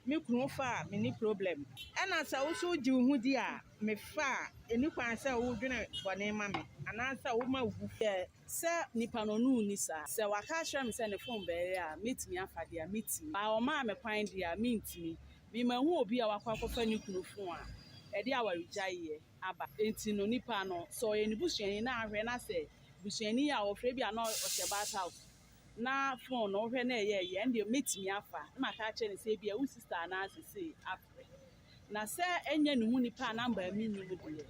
me kunu fa a menni problem. Ɛna sɛ wo nso wogye wo ho di a me fa a ɛnni kwan sɛ wodwene bɔne ma me anaasɛ woma wo bo fu. Sɛ nipa no ɔno nni saa. Sɛ waka akyerɛ me sɛ ne phone bɛle a mɛtumi afa deɛ a mɛtumi. But ɔmaa me kwan deɛ a mentumi. Me mahu obi a wakɔ akɔfa ne kunu phone a ɛde awaregyaeɛ aba. Enti no nipa no sɛ ɔyɛ ne busuani na ahwɛ na sɛ busuani yi a ɔfrɛ bi a na ɔhyɛ bath house na phone no wohwɛ na ɛyɛ ɛyɛ ɛndeɛ mɛtumi afa na maka akyerɛ no sɛ ebia wo sister anaa sesei afrɛ. Na sɛ ɛnyɛ ne ho nipa a number a mennim deɛ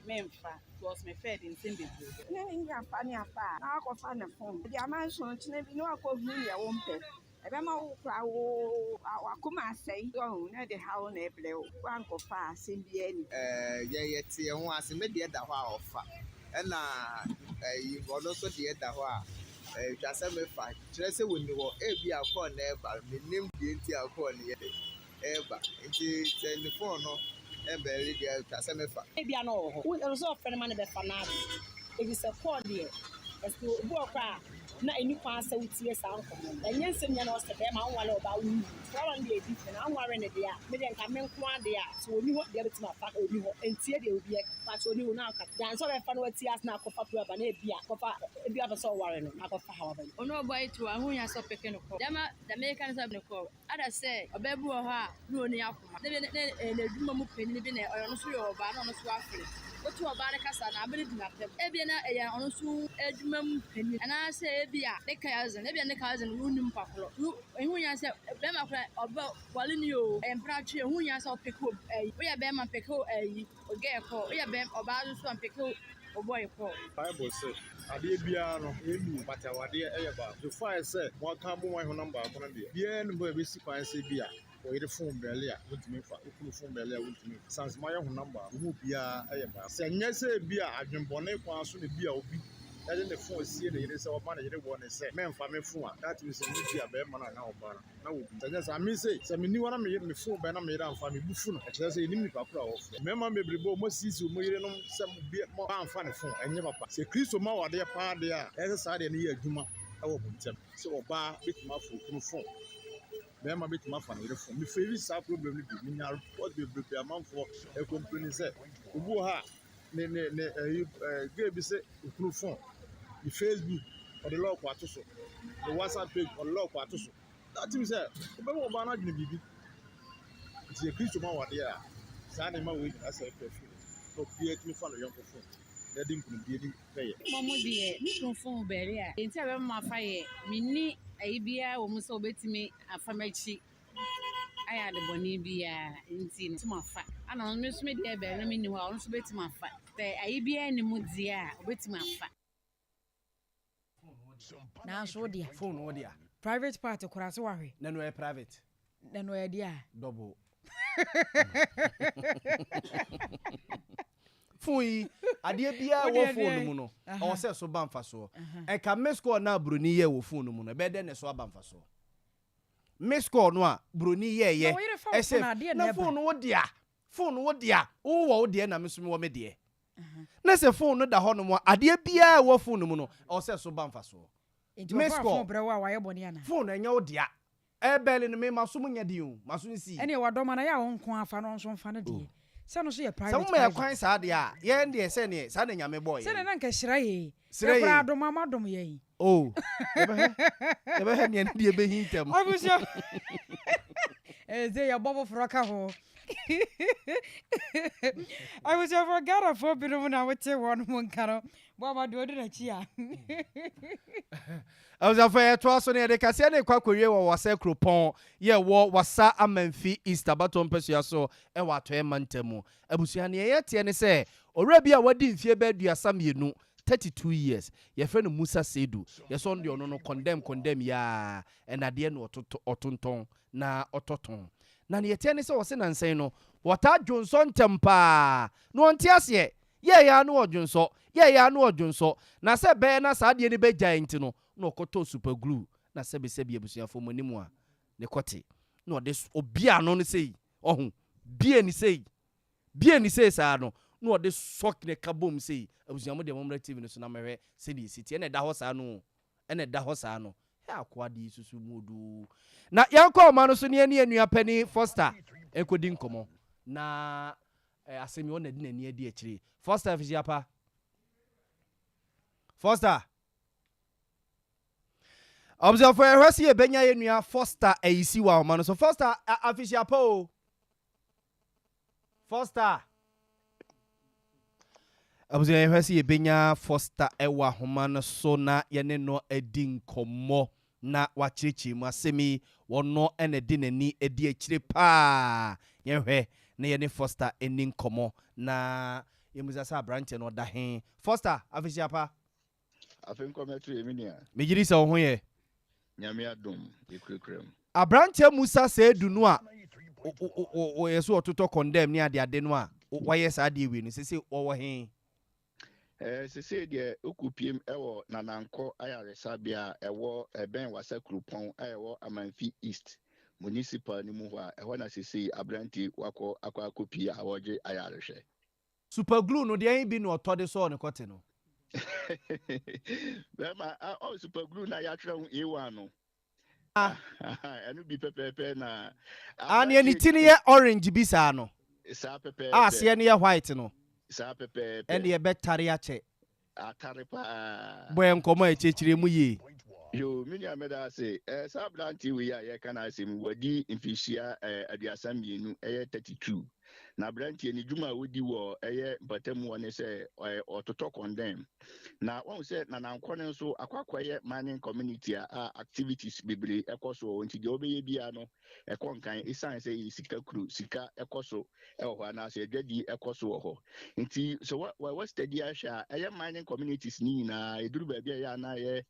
memfa because me fɛɛ de nsɛm bebree bɛba. Ne ne afa ne afa a na wakɔfa ne phone de ama nsonokyena bi na wakɔhunu deɛ wompɛ. Ɛbɛma wo koraa wo w'akoma asɛe wahu na ɛde haw na ɛbrɛ wo woankɔfa a asɛm biara nni. Ɛɛ yɛn yɛte yɛn ho ase me deɛ da hɔ a ɔfa ɛna ɛyi ɔno nso deɛ da hɔ a ɛtwa sɛ mefa kyerɛ sɛ wɔnni hɔ ebia call na ɛba mennim deɛ nti a call no yɛ dɛ ɛreba nti sɛ ne phone no ɛbɛre deɛ ɛtwa sɛ mefa. Ebia na ɔwɔ hɔ. Wo ɛsɛ sɛ ɔfrɛ no ma no bɛfa n'ade. Efisɛ kɔɔ deɛ, ɛsɛ obi wɔ hɔ koraa a, na ɛnni kwan sɛ wotie saa nkɔmmɔ no. Ɛnyɛ nsɛm nyinaa na ɛwɔ sɛ bɛrima wonware ɔbaa wo nni. Saa one deɛ ɛdi fɛ na wonware no deɛ a, me deɛ nka me nko ara deɛ a, sɛ ɔnni hɔ deɛ bɛtumi afa, ɔnni hɔ. Ntie deɛ obi ɛka. Pakyɛ ɔnni hɔ na aka. Than sɛ ɔbɛfa na watie ase na akɔfa pira aba na ebia akɔfa, ebia ɔpɛ sɛ ɔware no na akɔfa haw aba mu. Ɔno ɔbɔ yi to a, ho hia sɛ ɔpeke no kɔ. Dɛm a, dɛm meka ne sɛ no kɔ. Ada sɛ ɔbaa bi wɔ hɔ a na onni akoma. Da bi na ɛyɛ n'adwuma mu panyin bi na ɔyɛ ɔno nso yɛ ɔbaa na ɔno nso afrɛ. Wote ɔbaa no kasa na abere di n'atam. Ebia na ɛyɛ ɔno nso adwuma mu panyin anaasɛ ebia ne cousin, ebia ne cousin wonnim nipa korɔ. Ɛho hia sɛ bɛrima koraa ɔbɛ wale ni o, ɛyɛ mpratwe, ɛho hia sɛ ɔpeke ayi. Woyɛ bɛrima mpeke ayi, ogɛɛ kɔ. Woyɛ bɛrima ɔbaa nso a mpeke wo boy kɔ. Bible se, Adeɛ biara no, ɛyɛ mmienu, but awadeɛ yɛ baako. So far as sɛ moaka abom ayɛ honam baako no deɛ, biara nni hɔ a ɛbɛsi kwan sɛ ebia wo yere fon bɛle a, wontumi mfa, wo kunu fon bɛle a, wontumi mfa. Ɛsiane sɛ moayɛ honam baako, mo mu biara yɛ baako. Sɛ ɛnyɛ sɛ ebia adwemmɔne kwan so na ebia obi de ne fon asie ne yere sɛ ɔma ne yere warning sɛ, mɛmfa me fon a, that means sɛ ebia barima no anaa ɔbaa no, na wɔ bi. Sɛ ɛnyɛ saa, me sei, sɛ menni hɔ na me me fon bɛn na me yere amfa a, me bo fu no. Ɛkyerɛ sɛ yɛnim nipa koro a ɔfrɛ. Mmarima bebrebe a wɔasiesie wɔn yerenom sɛ obi ma amfa ne fon, ɛnyɛ papa. Sɛ Kristo ma wo adeɛ paa deɛ a, ɛyɛ sɛ saa adeɛ no yɛ adwuma wɔ mo ntam. Sɛ ɔbaa bɛtumi afa okunu fon, barima bɛtumi afa ne yere fon. Me face saa problem no bi, menya report bebrebe amanfoɔ ɛcomplaini sɛ obi wɔ hɔ a ne ne ne ɛyi ɛɛ girl bi sɛ okunu fon, ne Facebook ɔde lock ato so, ne WhatsApp page ɔde lock ato so. That means sɛ wobɛma ɔbaa no adwene biribi. Nti yɛ Kristo ma wadeɛ a, saa nneɛma wei nyinaa sɛ ɛfɛ firi na obiara tumi fa ne yɔnko fon na ɛde nkunimdie di pɛyɛ. Mmom deɛ, me kunu fon bɛre a, deɛ nti a ɛbɛma mafa yɛ, menni ayi biara wɔ mu sɛ ɔbɛtumi afa m'akyi ayɛ ade bɔne biara nti no, ɔbɛtumi afa. Ɛna ɔno me nso me deɛ bɛre na menni hɔ a, ɔno nso bɛtumi afa. Sɛ ayi biara nni mu deɛ a, ɔbɛtumi afa. Nanso wo dea. Phone wo dea. Private part koraa sɛ wahwɛ. Na no ɛyɛ private. Na no ɛyɛ dea. Double. Phone yi adeɛ biara ɛwɔ phone no mu no ɛwɔ sɛ ɛso ba mfasoɔ. Ɛka miss call no a broni yɛɛ wɔ phone no mu no ɛbɛyɛ dɛn na ɛso aba mfasoɔ? Miss call no a broni yɛɛyɛ ɛsɛ na phone no wo dea phone wo dea wowɔ wo deɛ na me nso mewɔ me deɛ. Na sɛ phone no da hɔ nom a, adeɛ biara a ɛwɔ phone no mu no, ɛwɔ sɛ ɛso ba mfasoɔ. Nti Miss ɔfaa call. phone brɛ wo a wayɛ bɔne anaa? Phone ɛnyɛ wo dea. Ɛbɛle no me maso mu nyɛ den o, maso nsii. Ɛneɛ wadɔ ma no ayɛ a wo nko ara fa na ɔnso mfa ne deɛ. Sɛ ɛno nso yɛ Sɛ private woma yɛ private. kwan saa deɛ a, yɛn deɛ sɛdeɛ saa na Nyame bɔɔ yɛn. Sɛdeɛ na nka hyira yɛn. Srɛ Yɛ koraa yɛn. adom a moadom yɛn. Oh, yɛbɛhwɛ, yɛbɛhwɛ nea ne deɛ bɛhintam. Abusua, ɛsɛ yɛbɔ foforɔ ka ho. Abusuafoɔ Ghanafoɔ binom na wote wɔn mo nka no, bɔ ama deɛ ɔdi n'akyi a. Abusuafoɔ yɛtoa so no yɛde kaseɛ no rekɔ akɔwie wɔ Wassa kuropɔn yɛ wɔ Wassa Amanfi East abatoɔ mpasua so wɔ Atɔeɛ mantam mu. Abusua neɛ yɛteɛ ne sɛ owura bi a wadi mfeɛ bɛyɛ 32, 32 years, yɛfrɛ no Musa Seidu, yɛsɛ ɔno deɛ ɔno no condemn condemn yi ara, nnadeɛ na ɔtotɔ ɔtontɔn na ɔtɔ tɔn. Na neɛ ɛteɛ ne sɛ ɔse nansa yi no wɔtaa dwonsɔ ntɛm paa na ɔnte aseɛ. Yɛɛyɛ a na ɔdwonsɔ, yɛɛyɛ a na ɔdwonsɔ. Na sɛ ɛbɛyɛ na saa adeɛ no bɛgyae nti no, na ɔkɔtɔɔ super glue na sɛbesɛbe abusuafoɔ mo anim a, ne kɔte na ɔde obie ano no sei, ɔho, bie no sei, bie no sei saa no, na ɔde sɔ ne ka bom sei. Abusua mo deɛ mommra TV no so na mɛhwɛ sɛdeɛ ɛsi teɛ, ɛna ɛda hɔ saa no o, ɛna ɛda hɔ saa no. Hɛ akoa deɛ yi susu mu odoo. Na yɛnkɔ ɔma no so ne yɛne yɛn nua panin Foster nkɔdi nkɔmmɔ na eh, asɛm yi ɔna de n'ani adi akyire. Foster afihyia pa. Foster. Abusuafo yɛhwɛ sɛ yɛbɛnya yɛn nua Foster ayisi wɔ ahoma no so. Foster afihyia pa o. Foster. Abusua yɛhwɛ sɛ yɛbɛnya Foster wɔ ahoma no so na yɛne no adi nkɔmmɔ na wakyerɛkyerɛ mu asɛm yi wɔno na ɛde n'ani adi akyire paa. Yɛnhwɛ na yɛne Foster nni nkɔmmɔ na yɛmmisa sɛ aberanteɛ no ɔda he. Foster, afehyia pa. Afe nkɔmɛto yɛ me nua. Megye di sɛ wo ho yɛ. Nyame adom, yɛkurakura mu. Aberanteɛ Musa Seidu no a wɔyɛ so ɔtotɔ condemn ne adeade no a wayɛ saa adeɛ wei no, sese ɔwɔ he? Eh, sesei deɛ ɔkɔpiem wɔ Nanankɔ ayaresabea a ɛwɔ ɛbɛn Wassa kuropɔn a ɛwɔ Amanfi East Municipal no mu hɔ a, ɛhɔ na sesei aberanteɛ wakɔ akɔ akɔpie a ɔregye ayarehwɛ. Super glue no deɛn bi na ɔtɔ de sɔɔ ne kɔte no? Bɛrima, ah, oh, super glue na yɛatwerɛ ho A1 no. Ah. Ɛno bi pɛpɛɛpɛ na. Ah, nea ne ti no yɛ orange bi saa no. Saa pɛpɛɛpɛ. A aseɛ no yɛ white no. Saa pɛpɛɛpɛ. Ɛnde ɛbɛtare akyɛ. Atare paa. Bɔ yɛn nkɔmmɔ a ɛkyerɛkyerɛ mu yie. Yoo, me nua meda ase. Eh, saa aberante wei a yɛreka n'asɛm yi, wadi mfirihyia eh, 32, ɛyɛ 32. Na aberanteɛ ne dwuma a ɔdi wɔ ɛyɛ mpatamu hɔ ne sɛ eh, ɔtotɔ kɔndɛm. Na wahu sɛ Nanankɔ no nso akɔ akɔyɛ mining community a, a activities bebree ɛkɔ so wɔ hɔ nti deɛ ɔbɛyɛ biara no ɛkɔ nkan esiane sɛ ɛyɛ sika kuro, sika ɛkɔ so ɛwɔ hɔ anaasɛ adwadie ɛkɔ so wɔ hɔ. Nti sɛ wa wa wa study ahwɛ a ɛyɛ mining communities ne nyinaa ɛduru baabi a ɛyɛ a na ɛyɛ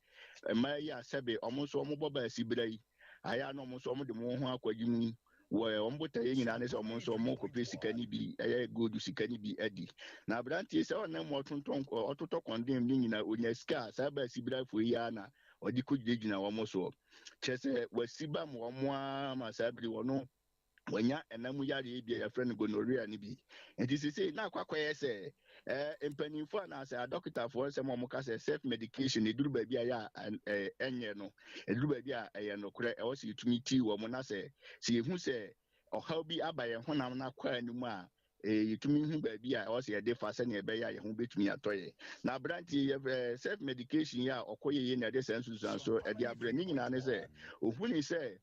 mmaa yi a sɛbe wɔn nso wɔn bɔ baasi bra yi ayɛ a na wɔn nso wɔn de wɔn ho akɔgye mu wɔ wɔn botaeɛ nyinaa ne sɛ wɔn nso wɔn kɔpɛ sika no bi ɛyɛ gold sika no bi adi. Na aberanteɛ sɛ ɔnam mu ɔtontɔn ɔtotɔ kɔndem ne nyinaa ɔnya sika a saa baasi brafoɔ yi ara na ɔde kɔgyinagyina wɔn soɔ. Kyerɛ sɛ wasi ba ma wɔn ara ma saa bere wɔn wanya ɛna mu yareɛ bi a yɛfrɛ no gonorrhea no bi. Nti sesei na akɔ akɔyɛ sɛ eh, mpanimfoɔ anaasɛ adɔkotafoɔ nsɛm a wɔka sɛ self medication ɛduru baabi a ɛyɛ a eh, ɛnyɛ no, ɛduru baabi a ɛyɛ nokorɛ, ɛwɔ sɛ yɛtumi ti wɔn na sɛ sɛ yɛhu sɛ ɔhaw bi aba yɛn honam no akwaa no mu a, yɛtumi hu baabi a ɛwɔ sɛ yɛde fa sɛnea ɛbɛyɛ a yɛn ho bɛtumi atɔ yɛn. Na aberanteɛ yi, yɛfrɛ self medication yi a ɔkɔ yɛyɛ na ɛde saa nsunsuansoɔ ɛde abrɛ ne nyinaa ne sɛ ɔhuni sɛ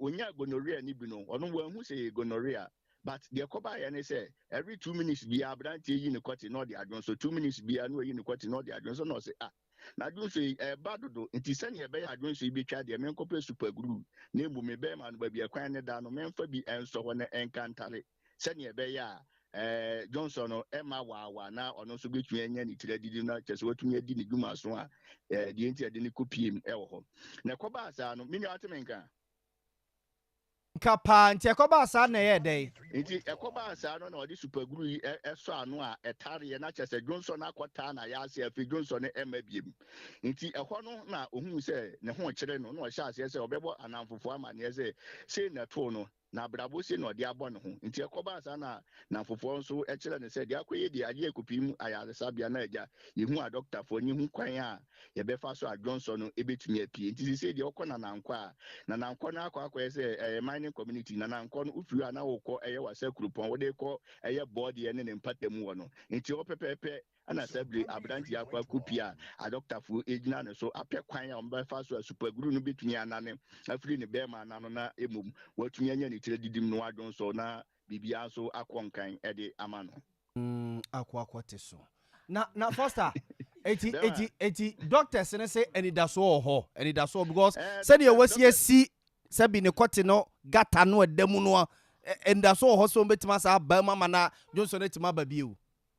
ɔnya gonorrhea no bi no, ɔno wanhu sɛ ɛyɛ gonorrhea, but deɛ ɛkɔbaeɛ ne sɛ every 2 minutes biara aberanteɛ yi ne kɔte na ɔde adwonso, 2 minutes biara na ɔyi ne kɔte na ɔde adwonso, na ɔse ah, na adwonso yi ɛreba dodo, nti sɛnea ɛbɛyɛ adwonso yi bɛtwa deɛ menkɔpɛ super glue na mmom me bɛrima no baabi ɛkwan ne da no memfa bi ɛnsɔ hɔ na ɛnka ntare sɛnea ɛbɛyɛ a Johnson no ɛma waawa na ɔno nso bɛtumi anya ne tiri adidi na kyerɛ sɛ watumi adi ne dwuma so a deɛ nti ɛde ne kɔpiem ɛwɔ hɔ. Na ɛkɔbaa saa no, me nua ate me nka? Nka paa, nti ɛkɔbaa saa na ɛyɛɛ dɛn? Nti ɛkɔbaa saa no na ɔde supaguru yi sɔ ano a ɛtareɛ na kyerɛ sɛ dwonsɔ no akɔtaa na ayɛ ase afei dwonsɔ no ɛmma biem. Nti ɛhɔ no na ohuu sɛ ne ho rekyere no na ɔhyɛ aseɛ sɛ ɔbɛbɔ anamfofoɔ amaneɛ sɛ sei na ɛtoo no. Na abrabɔ sei na ɔde abɔ ne ho. Nti ɛkɔbaa saa na nnamfofoɔ nso kyerɛɛ no sɛ deɛ akɔyɛ deɛ agye akɔpim ayaresabea na agya yɛhu adɔkotafoɔ ne yɛhu kwan a yɛbɛfa so a dwonsɔ no bɛtumi apue. Nti seisei deɛ wokɔ Nanankɔ a, Nanankɔ no akɔ akɔyɛ sɛ ɛyɛ mining community. Nanankɔ no wofiri hɔ a na wokɔ ɛyɛ Wassa kuropɔn, wode kɔ ɛyɛ Bɔɔdeɛ ne ne mpatamu hɔ no. Nti hɔ pɛpɛɛpɛ Ɛna saa bere yi aberante yi akɔ akopue a adɔktafo gyina ne so apɛ kwan a wɔbɛfa so a supaguru no betumi anane afiri ne bɛrima anan no na mmom watumi anya ne tiri adidim no adwonsɔ na biribiara nso akɔ nkan de ama no. Mm, akɔ akɔ te so. Na na Foster, eti eti eti doctors ne se anidasoɔ wɔ hɔ, anidasoɔ because eh, sɛdeɛ wasi asi sɛbi ne kɔte no gata no ɛda mu no anidasoɔ wɔ hɔ sɛ wɔbɛtumi asa aba mu ama na dwonsɔ no atumi aba bio.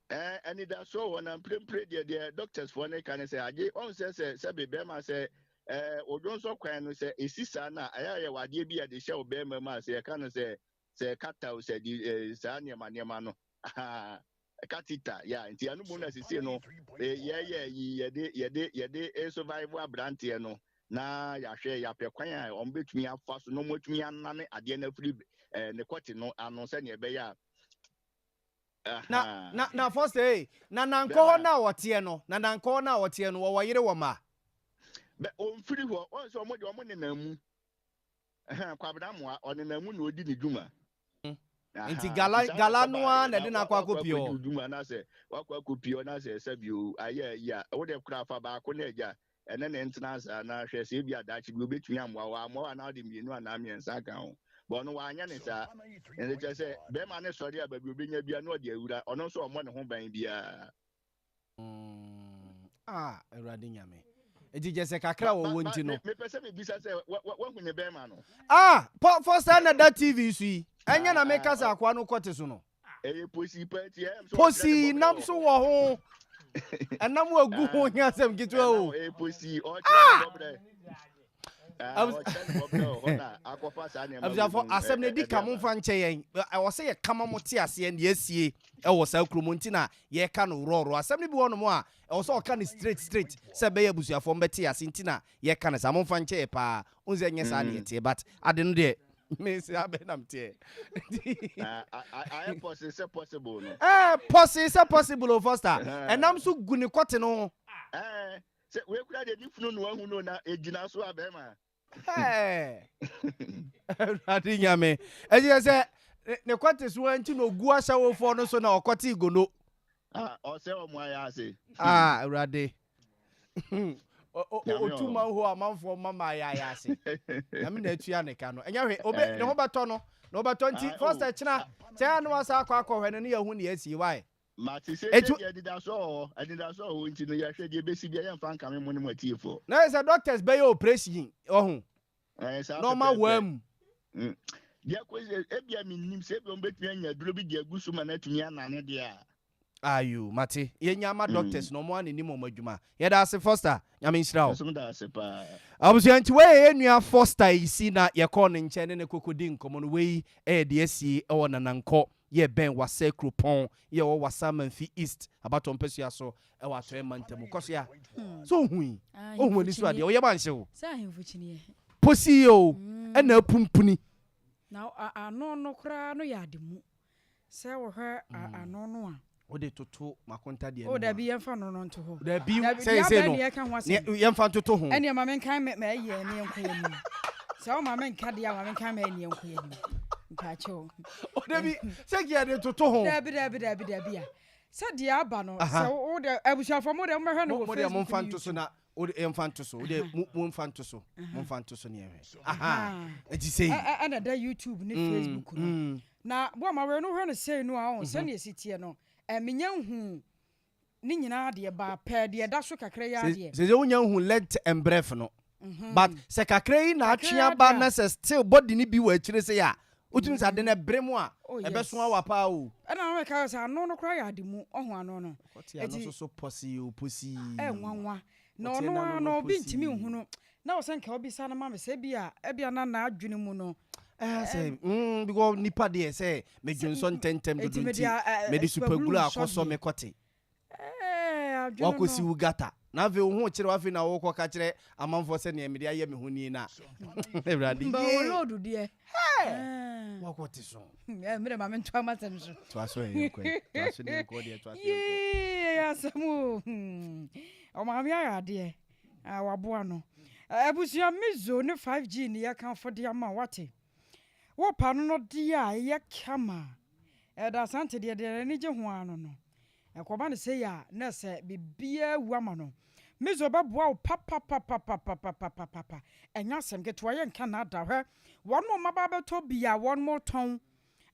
Ɛɛ anidasoɔ wɔ hɔ na mprempren deɛ deɛ doctors foɔ no ka ne sɛ agye ɔn sɛ sɛ sɛbe bɛrima sɛ ɛɛ odwonsɔ kwan no sɛ esi saa na ɛyɛ a yɛwɔ adeɛ bi a yɛde hyɛ wo bɛrima mu a sɛ yɛka no sɛ sɛ kata o sɛ de ɛɛ saa nneɛma nneɛma no ahaa Catheter, yeah, nti ɛno mu na sisi no yɛyɛ yi yɛde yɛde yɛde survive aberanteɛ no na yɛahwɛ yɛapɛ kwan a wɔn bɛtumi afa so na wɔn atumi anane adeɛ no afiri ne kɔte no ano sɛnea ɛbɛyɛ a. Na na na first ee na nankɔ hɔ na wɔteɛ no na nankɔ hɔ na wɔteɛ no wɔwɔ yere wɔ ma. Bɛ wɔn firi hɔ wɔn sɛ wɔn de wɔn nenam mu. Kwabena Amoah ɔnenam mu na odi ne dwuma. Nti gala gala no ara na ɛde no akɔ akɔpie hɔ. Wakɔ dwuma na sɛ wakɔ akɔpie hɔ na sɛ sɛbi o ayɛ ayi a wo de kora fa baako na agya ɛne ne ntena saa na hwɛ sɛ ebi adaakye bi obetumi amoa wo amoa wo anaa ɔde mmienu anaa mmiɛnsa aka ho bɔ ɔno wanyɛ ne saa ɛnti kyerɛ sɛ bɛrima ne sɔre a baabi obenya bia na ɔde awura ɔno nso ɔmmɔ ne ho ban biara. Mm, ah, Awurade Nyame. Enti kyɛ sɛ kakra wɔ wɔ nti no. Mepɛ sɛ mebisa sɛ wahu ne bɛrima no. Ah, pɔ sɛ na da TV so yi. Ɛnyɛ na meka sɛ akoa no kɔte so no. Ɛyɛ posi pa ti ɛyɛ sɛ Posi nam so wɔ ho. Ɛnam wɔ gu ho nyɛ asɛm ketewa o. Ɛyɛ posi ɔkyerɛ ne bɔbrɛ. Abusuafo, asɛm no edi ka momfa nkyɛ yɛn. Ɛwɔ sɛ yɛka ma mote aseɛ nea asie wɔ saa kurom nti na yɛka no worɔworɔ. Asɛm no bi wɔ nom a ɛwɔ sɛ ɔka no straight straight sɛ ɛbɛyɛ abusuafoɔ mbɛte ase nti na yɛka no saa. Momfa nkyɛ yɛ paa. Wohu sɛ ɛnyɛ saa na yɛteɛ but ade no deɛ me sɛ abɛn na meteɛ. Ayɛ pɔsee sɛ possible no. Ɛɛ pɔsee sɛ possible o Foster. Ɛnam so gu ne kɔte no ho. Ɛɛ Sɛ wei kura deɛ ne funu no ahu no na egyina so a bɛrima. Awurade nyame. Ɛkyerɛ sɛ ne kɔte so nti na ogu ahyɛwofoɔ no so na ɔkɔte gono. Ah, ɔsɛ ɔmo ayɛ ase. Ah, Awurade. Otu ma ho amanfoɔ ma ma ayɛ ayɛ ase. Nyame na atua ne ka no. Ɛnyɛ hwee, obe ne ho bɛtɔ no. Na ɔbɛtɔ nti first ɛkyena kyɛn ano asa akɔ akɔhwɛ no ne yɛhu ne asie wae. Mate, seesei deɛ anidasoɔ wɔ hɔ, anidasoɔ wɔ hɔ nti no yɛhwɛ deɛ ɛbɛsi biara yɛmfa nkame mo ne mo atiefoɔ. Na yɛ sɛ doctors bɛyɛ operation ɔho. Ɛɛ saa Na ɔma pɛpɛɛpɛ. waa mu. Mm. Deɛ kɔ sɛ ebia mennim sɛ ebia wɔbɛtumi anya aduro bi de agu so ma no atumi anane deɛ a. Ayoo mate yɛnya ama doctors na ɔmo ara na nim ɔmo adwuma. Yɛda ase Foster, Nyame nhyira wo. Nso meda ase paa. Abusua nti wei yɛ yɛn nua Foster Ayisi na yɛkɔɔ ne nkyɛn ne no kɔkɔdi nkɔmmɔ no wei yɛ deɛ asie wɔ Nanankɔ yɛ bɛn Wassa kuropɔn yɛ wɔ Wassa Amanfi East abatoɔ mpasua so wɔ Atɔeɛ mantam. Kɔ so ya. So ohu yi? Ohu ani so adeɛ? Wo yam anhye wo? Sɛ ahemfo kyiniiɛ. Posi o, ɛna apumpuni. Na ano no koraa no yɛ ade mu. Sɛ wɔhwɛ ano no a. Wode toto m'akonta deɛ no mu a. O dabi yɛmfa no no nto hɔ. Dabi sɛ sɛ no yɛmfa ntoto ho. Ɛnneɛ ma menkan mɛ mɛ yɛ ne yɛnkɔ yɛn anim. Sɛ woma menka deɛ a ma menkan mɛ ne yɛnkɔ yɛn anim. Mpakyɛw. O dabi sɛ kí yɛde toto ho. Dabi dabi dabi dabi a. Sɛ deɛ aba no sɛ wo de abusuafoɔ mo deɛ mobɛhwɛ no wɔ Facebook ne YouTube. Mo deɛ momfa nto so na o de yɛmfa nto so o de mo momfa nto so momfa nto so ne yɛhwɛ. Aha eti sei. Ɛna da YouTube ne Facebook no. Na boa ma wei no hwɛ no sei no a ɔho sɛnea esi teɛ no menya nhuu ne nyinaa deɛ baa pɛɛ deɛ ɛda so kakra yi ara deɛ. Sese wonya nhu length and breadth no but sɛ kakra yi na atwe aba na sɛ still body no bi wɔ akyire sei a wotumi sɛ ade no ɛbere mu a ɛbɛso awa paa o. Ɛna na meka sɛ ano no koraa yɛ ade mu ɔho ano no. Ɔte ano nso so pɔsii o pɔsii. Ɛnwanwa na ɔno ara no obi ntumi nhunu na ɔsɛ nka obisa no ma me sɛ ebia ebia na n'adwene mu no. Ɛɛ sɛ mm because nipa deɛ sɛ medwonsɔ ntɛntɛm dodo nti mede super glue akɔsɔ me kɔte. Ɛɛ adwene no. Wakɔsi wo gata na afei wo ho kyerɛ wo afei na wokɔ ka kyerɛ amanfoɔ sɛ neɛ mede ayɛ me ho nie na Awurade yie. Wɔ load deɛ. Hɛɛ wakɔ te so. Ɛɛ mede ma mentoa m'asɛm so. Toa so ɛ yɛnkɔ ɛ toa so ne yɛnkɔ deɛ toa so yɛnkɔ. Yee ɛyɛ asɛm o hmm ɔmaame ayɛ adeɛ ah waboa no. Abusua Mizo ne 5G ne yɛkamfo de ama wo wate. Wo pa no no deɛ a ɛyɛ kama. Ɛda Asante deɛ deɛ n'ani gye ho ara no no. Ɛkɔba no sei a na sɛ biribiara awu ama no. Mizo bɛboa wo papapapapapapapapa. Ɛnyɛ asɛm ketewa yɛnka nnaada hwɛ. Wɔn a wɔn aba abɛtɔ bi a wɔretɔn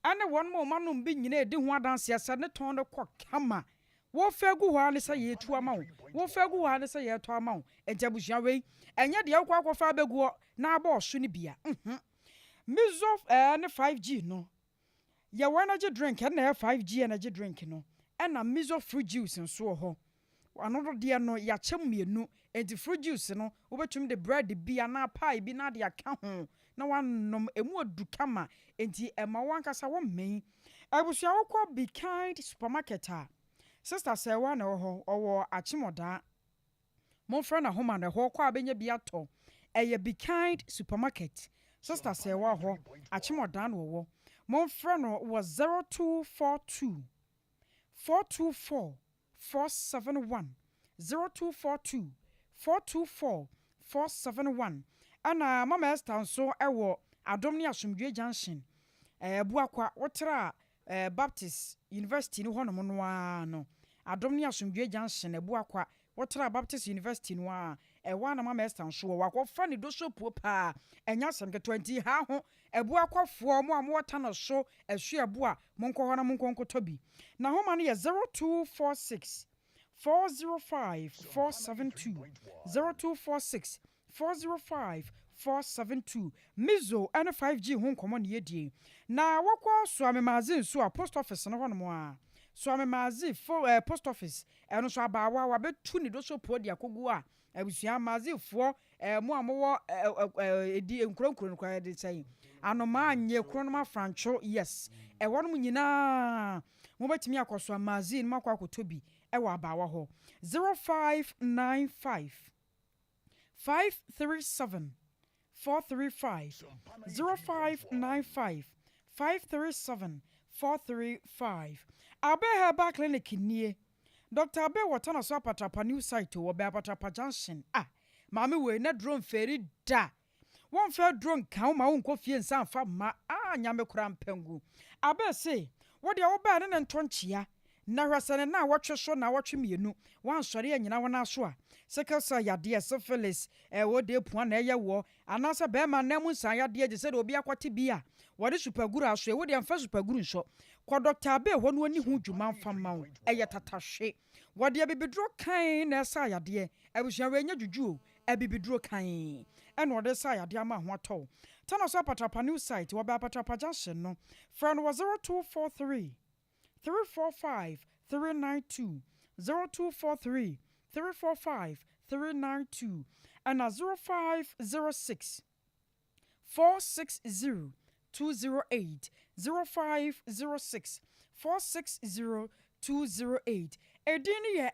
ɛne wɔn a wɔn anom bi nyinaa redi ho adanseɛ sɛ ne tɔn no kɔ kama. Wofa gu hɔ ara ne sɛ yɛretu ama wo, wofa gu hɔ ara ne sɛ yɛretɔ ama wo. Enti abusua wei, ɛnyɛ deɛ wokɔ akɔfa abɛgu hɔ na abɔ ɔso no bi a. Nhmm. Mizo ɛɛ ne 5G no, yɛwɔ energy drink, ɛna ɛyɛ 5G energy drink no, ɛna Mizo fruit juice nso wɔ hɔ. Ano no deɛ no, yɛakyɛ mu mmienu, enti fruit juice no, wobɛtumi de bread bi anaa pie bi na ade aka ho na woanom. Ɛmu ɔdu kama, enti ɛma wo ankasa womee. Abusua wokɔ Be Kind supermarket a. Sister Sɛɛwa na ɛwɔ hɔ, ɔwɔ Akyemɔdaa. Momfrɛ no ahoma no, ɛhɔ kɔ a bɛnya bi atɔ. Ɛyɛ Be Kind Supermarket. Sister Sɛɛwa hɔ, Akyemɔdaa na ɔwɔ. Momfrɛ no wɔ 0242 424 471, 0242 424 471. Ɛna Mama Esther nso wɔ Adom ne Asomdwoe Junction, Abuakwa, wotra Baptist University no hɔnom no ara no, Adom ne Asomdwoe Junction, Abuakwa, wotra Baptist University no ara, ɛhɔ ara na Mama Esther nso wɔ. Wakɔfa ne dosopuo paa, ɛnyɛ asɛm ketewa, nti haa ho, Abuakwafoɔ, mo a mowɔ Tano so, Asuabu a, monkɔ hɔ na monkɔ nkɔtɔ bi. N'ahoma no yɛ 0246 405 472, 0246 405 472. Mizo ne 5G ho nkɔmmɔ na yɛdie. Na wɔkɔ Suame-Madze nso a, post office no hɔnom a, Suame-Madze fo eh, post office, ɛno nso abaawa wabɛtu ne dosopuo de akɔgu a, abusua Madzefoɔ eh, mo a mowɔ eh, eh, eh, di nkuro nkuro no koraa yɛde sɛn anomaa nye kronom afrantwo, yes, ɛhɔnom nyinaa mobɛtumi akɔ Suame-Madze no moakɔ akɔtɔ bi ɛwɔ abaawa hɔ. 0595 537 435, 0595 537 435. Abe Herbal Clinic nie. Doctor Abe wɔ Tanaso Apatrapa New Site o, ɔbɛn Apatrapa Junction. Ah, maame wei, n'aduro mfeeri da. Wɔmfa aduro nka wo ma wonkɔ fie nsa mfa mma. Ah, Nyame koraa mpɛ ngu. Abe se, wo deɛ wobaa ne ne nto nkyea. Na hwɛ sɛ ne naawɔtwe so naawɔtwe mmienu, woansɔre annyina wo nan so a, sickle cell yadeɛ, syphilis, ɛwɔ deɛ pua na ɛyɛ woɔ, anaasɛ bɛrima nan mu nsaa yadeɛ gye sɛ deɛ obi akɔte bi a wɔde supaguru asoɛ, wo deɛ mfa supaguru nsɔ. Kɔ Dɔkta Abbey hɔ na ɔnni ho dwuma mfa mma wo. Ɛyɛ tatahwe. Wɔde abibiduro kann na ɛsa yadeɛ. Abusua wei nyɛ dwudwu o, abibiduro kann na wɔde sa yadeɛ ama ho atɔ wo. Tana so Apatrapa New Site, wɔ bɛn Apatrapa Junction no, frɛ no wɔ 0243 345 392, 0243 345 392, ɛna 0506 460 208, 0506 460 208. Edin no yɛ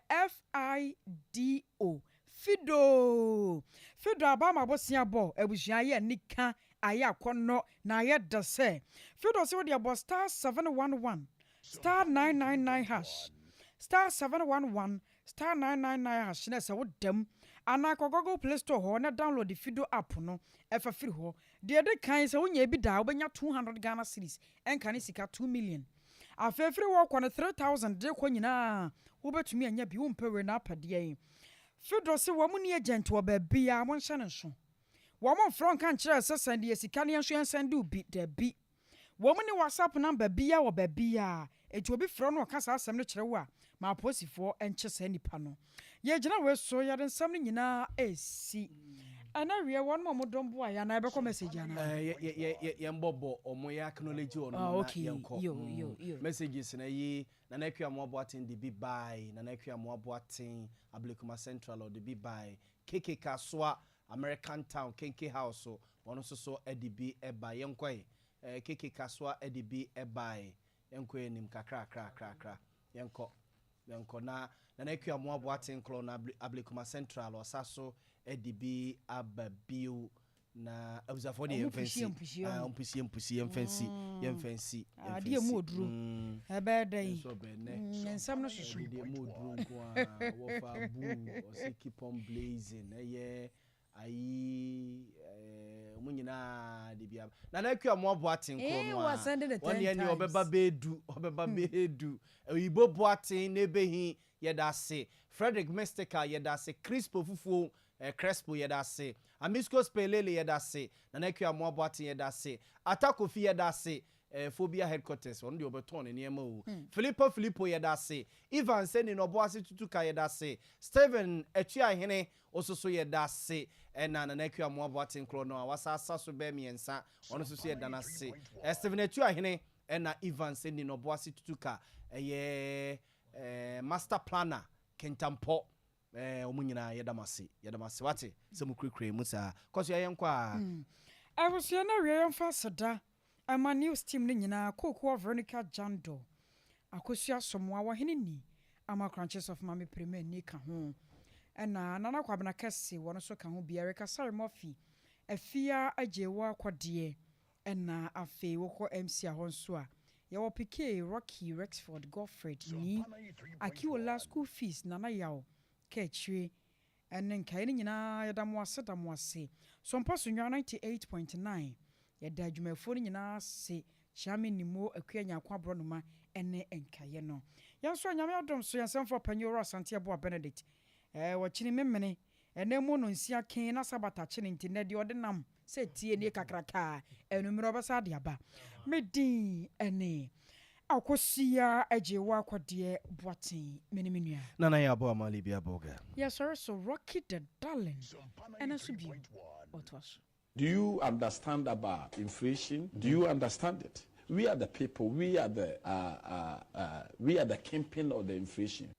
FIDO, Fido! Fido aba ama abosea bɔ abusua ayɛ anika, ayɛ akɔnnɔ, na ayɛ dɛ sɛ. Fido se wodeɛ bɔ star 711 star 999 hash, star 711 star 999 hash na sɛ woda mu anaa kɔ Google Play Store hɔ na download Fido app no fa firi hɔ. Deɛ ɛdi kan sɛ wonya bi da a wobɛnya 200 Ghana cedis ɛnka ne sika 2 million. Afei firi hɔ kɔ no 3000 de kɔ nyinaa wobɛtumi anya bi, wompɛ wei na apɛ deɛn? Fido se wɔn nni agent wɔ baabiara, monhyɛ no nso. Wɔn mfrɛ wo nka nkyerɛ sɛ sɛnde yɛ sika na yɛn nso yɛnsɛnde wo bi, dabi. Wɔn nni WhatsApp number biara wɔ baabiara, enti obi frɛ wo na ɔka saa asɛm no kyerɛ wo a, ma apolisifoɔ nkye saa nipa no. Yɛgyina wei so, yɛde nsɛm no nyinaa resi. Ɛna awie, wɔn a wɔdɔm boa yɛn anaa yɛbɛkɔ message anaa? Eh, yɛ, yɛ, yɛ, yɛn bɔbɔ wɔn, yɛ acknowledge wɔn Ah, na okay. yɛnkɔ. Yo, yo, yo. Messages na yi, Nana Akua Amoah Boateng de bi bae, Nana Akua Amoah Boateng, Ablekuma Central ɔde bi bae, KK Kasoa, American Town, Kenke House, wɔn nso so de bi bae. Yɛnkɔ ɛ, eh, KK Kasoa de bi bae. Yɛnkɔ yɛn anim kakrakrakrakra. Yɛnkɔ, yɛnkɔ. Na Nana Akua Amoah Boateng korɔ no Ablekuma Central, ɔsa so de bi aba bio. Na abusuafoɔ deɛ Ɔmo yɛmfa pusie nsi. mpusie Ah, ɔmo. ɔmo pusie mpusie, yɛmfa nsi, yɛmfa nsi, yɛmfa Adeɛ mu nsi. oduro. Ɛbɛyɛ dɛn? Nso ɔbɛn nɛ. Nsɛm no soso. Ɛde deɛ mu oduro nko ara. Wɔfa bu, ɔse keep on blazing. Ɛyɛ ayi, ɛɛ, ɔmo nyinaa de bi aba. Nana Akua Amoah Boateng korɔ Eh, no ara. wasɛnde ne Wɔn ten deɛ neɛ ɔbɛba times. bɛɛdu, ɔbɛba bɛɛdu. Oyibo Boateng na ɛbɛhi, yɛda ase. Frederick Mystical, yɛda ase. Crispo Fufuo, Eh Crespo yɛda ase. Amisco Spelele yɛda ase. Nana Akua Amoah Boateng yɛda ase. Atta Kofi yɛda ase. Eh Phobia Headquarters ɔno deɛ ɔbɛtɔn ne nneɛma o. Filippo Filippo yɛda ase. Evans Eni Nɔboase Tutuka yɛda ase. Stephen Atuahene ososo yɛda ase. Ɛna Nana Akua Amoah Boateng korɔ no a wasa asa so bɛɛ mmiɛnsa ɔno nso so yɛda no ase. Eh Stephen Atuahene ɛna Evans Eni Nɔboase Tutuka ɛyɛ eh Master Planner Kintampɔ Ɛɛ wɔn nyinaa yɛda mo ase, yɛda mo ase wate sɛ mo kurakura mu saa. Kɔ so yɛ yɛnkɔ aa. Abusua no awiei yɛmfa aseda mma news team no nyinaa, Kokoa Veronica Jandor, Akosua Asomoah, Ɔhene Ni, Ama Korankye Sɔfo Maame Prema Ani ka ho. Ɛna Nana Kwabena Kɛse wɔno nso ka ho bi. Erica Asare Murphy, Afia Agyewaa Kɔdeɛ. Ɛna afei wokɔ MC hɔ nso a, yɛwɔ Piquet, Rocky, Rexford, Godfred, Nii, Akiola, School Fees, Nana Yaw, Kaakyire, ɛne nkaeɛ no nyinaa yɛda mo ase da mo ase. Sompa so Nnwaa 98.9 yɛda adwumayɛfoɔ no nyinaa ase, Kyeame Nimo, Akua Nyarko Aborɔnoma ɛne nkaeɛ no. Yɛn nso Nyame adom so yɛn nsɛmfoɔ panyin Owura Asante Aboah Benedict ɛɛ wɔkyene memene Ɛnɛ mu no nsia kee na Sabat akye no nti nnɛ deɛ ɔde nam sɛ tie nie kakrakaa anwummerɛ ɔbɛsan de aba. Me din ne Akosua Agyewa Kɔdeɛ Boateng me ne me nua. Nana Yabo Amali Biaboga. Yɛsɔre so Rocky the Darling ɛno nso bio ɔtoa so. Do you understand about inflation? Do you understand it? We are the people, we are the, uh, uh, uh, we are the kingpin of the inflation.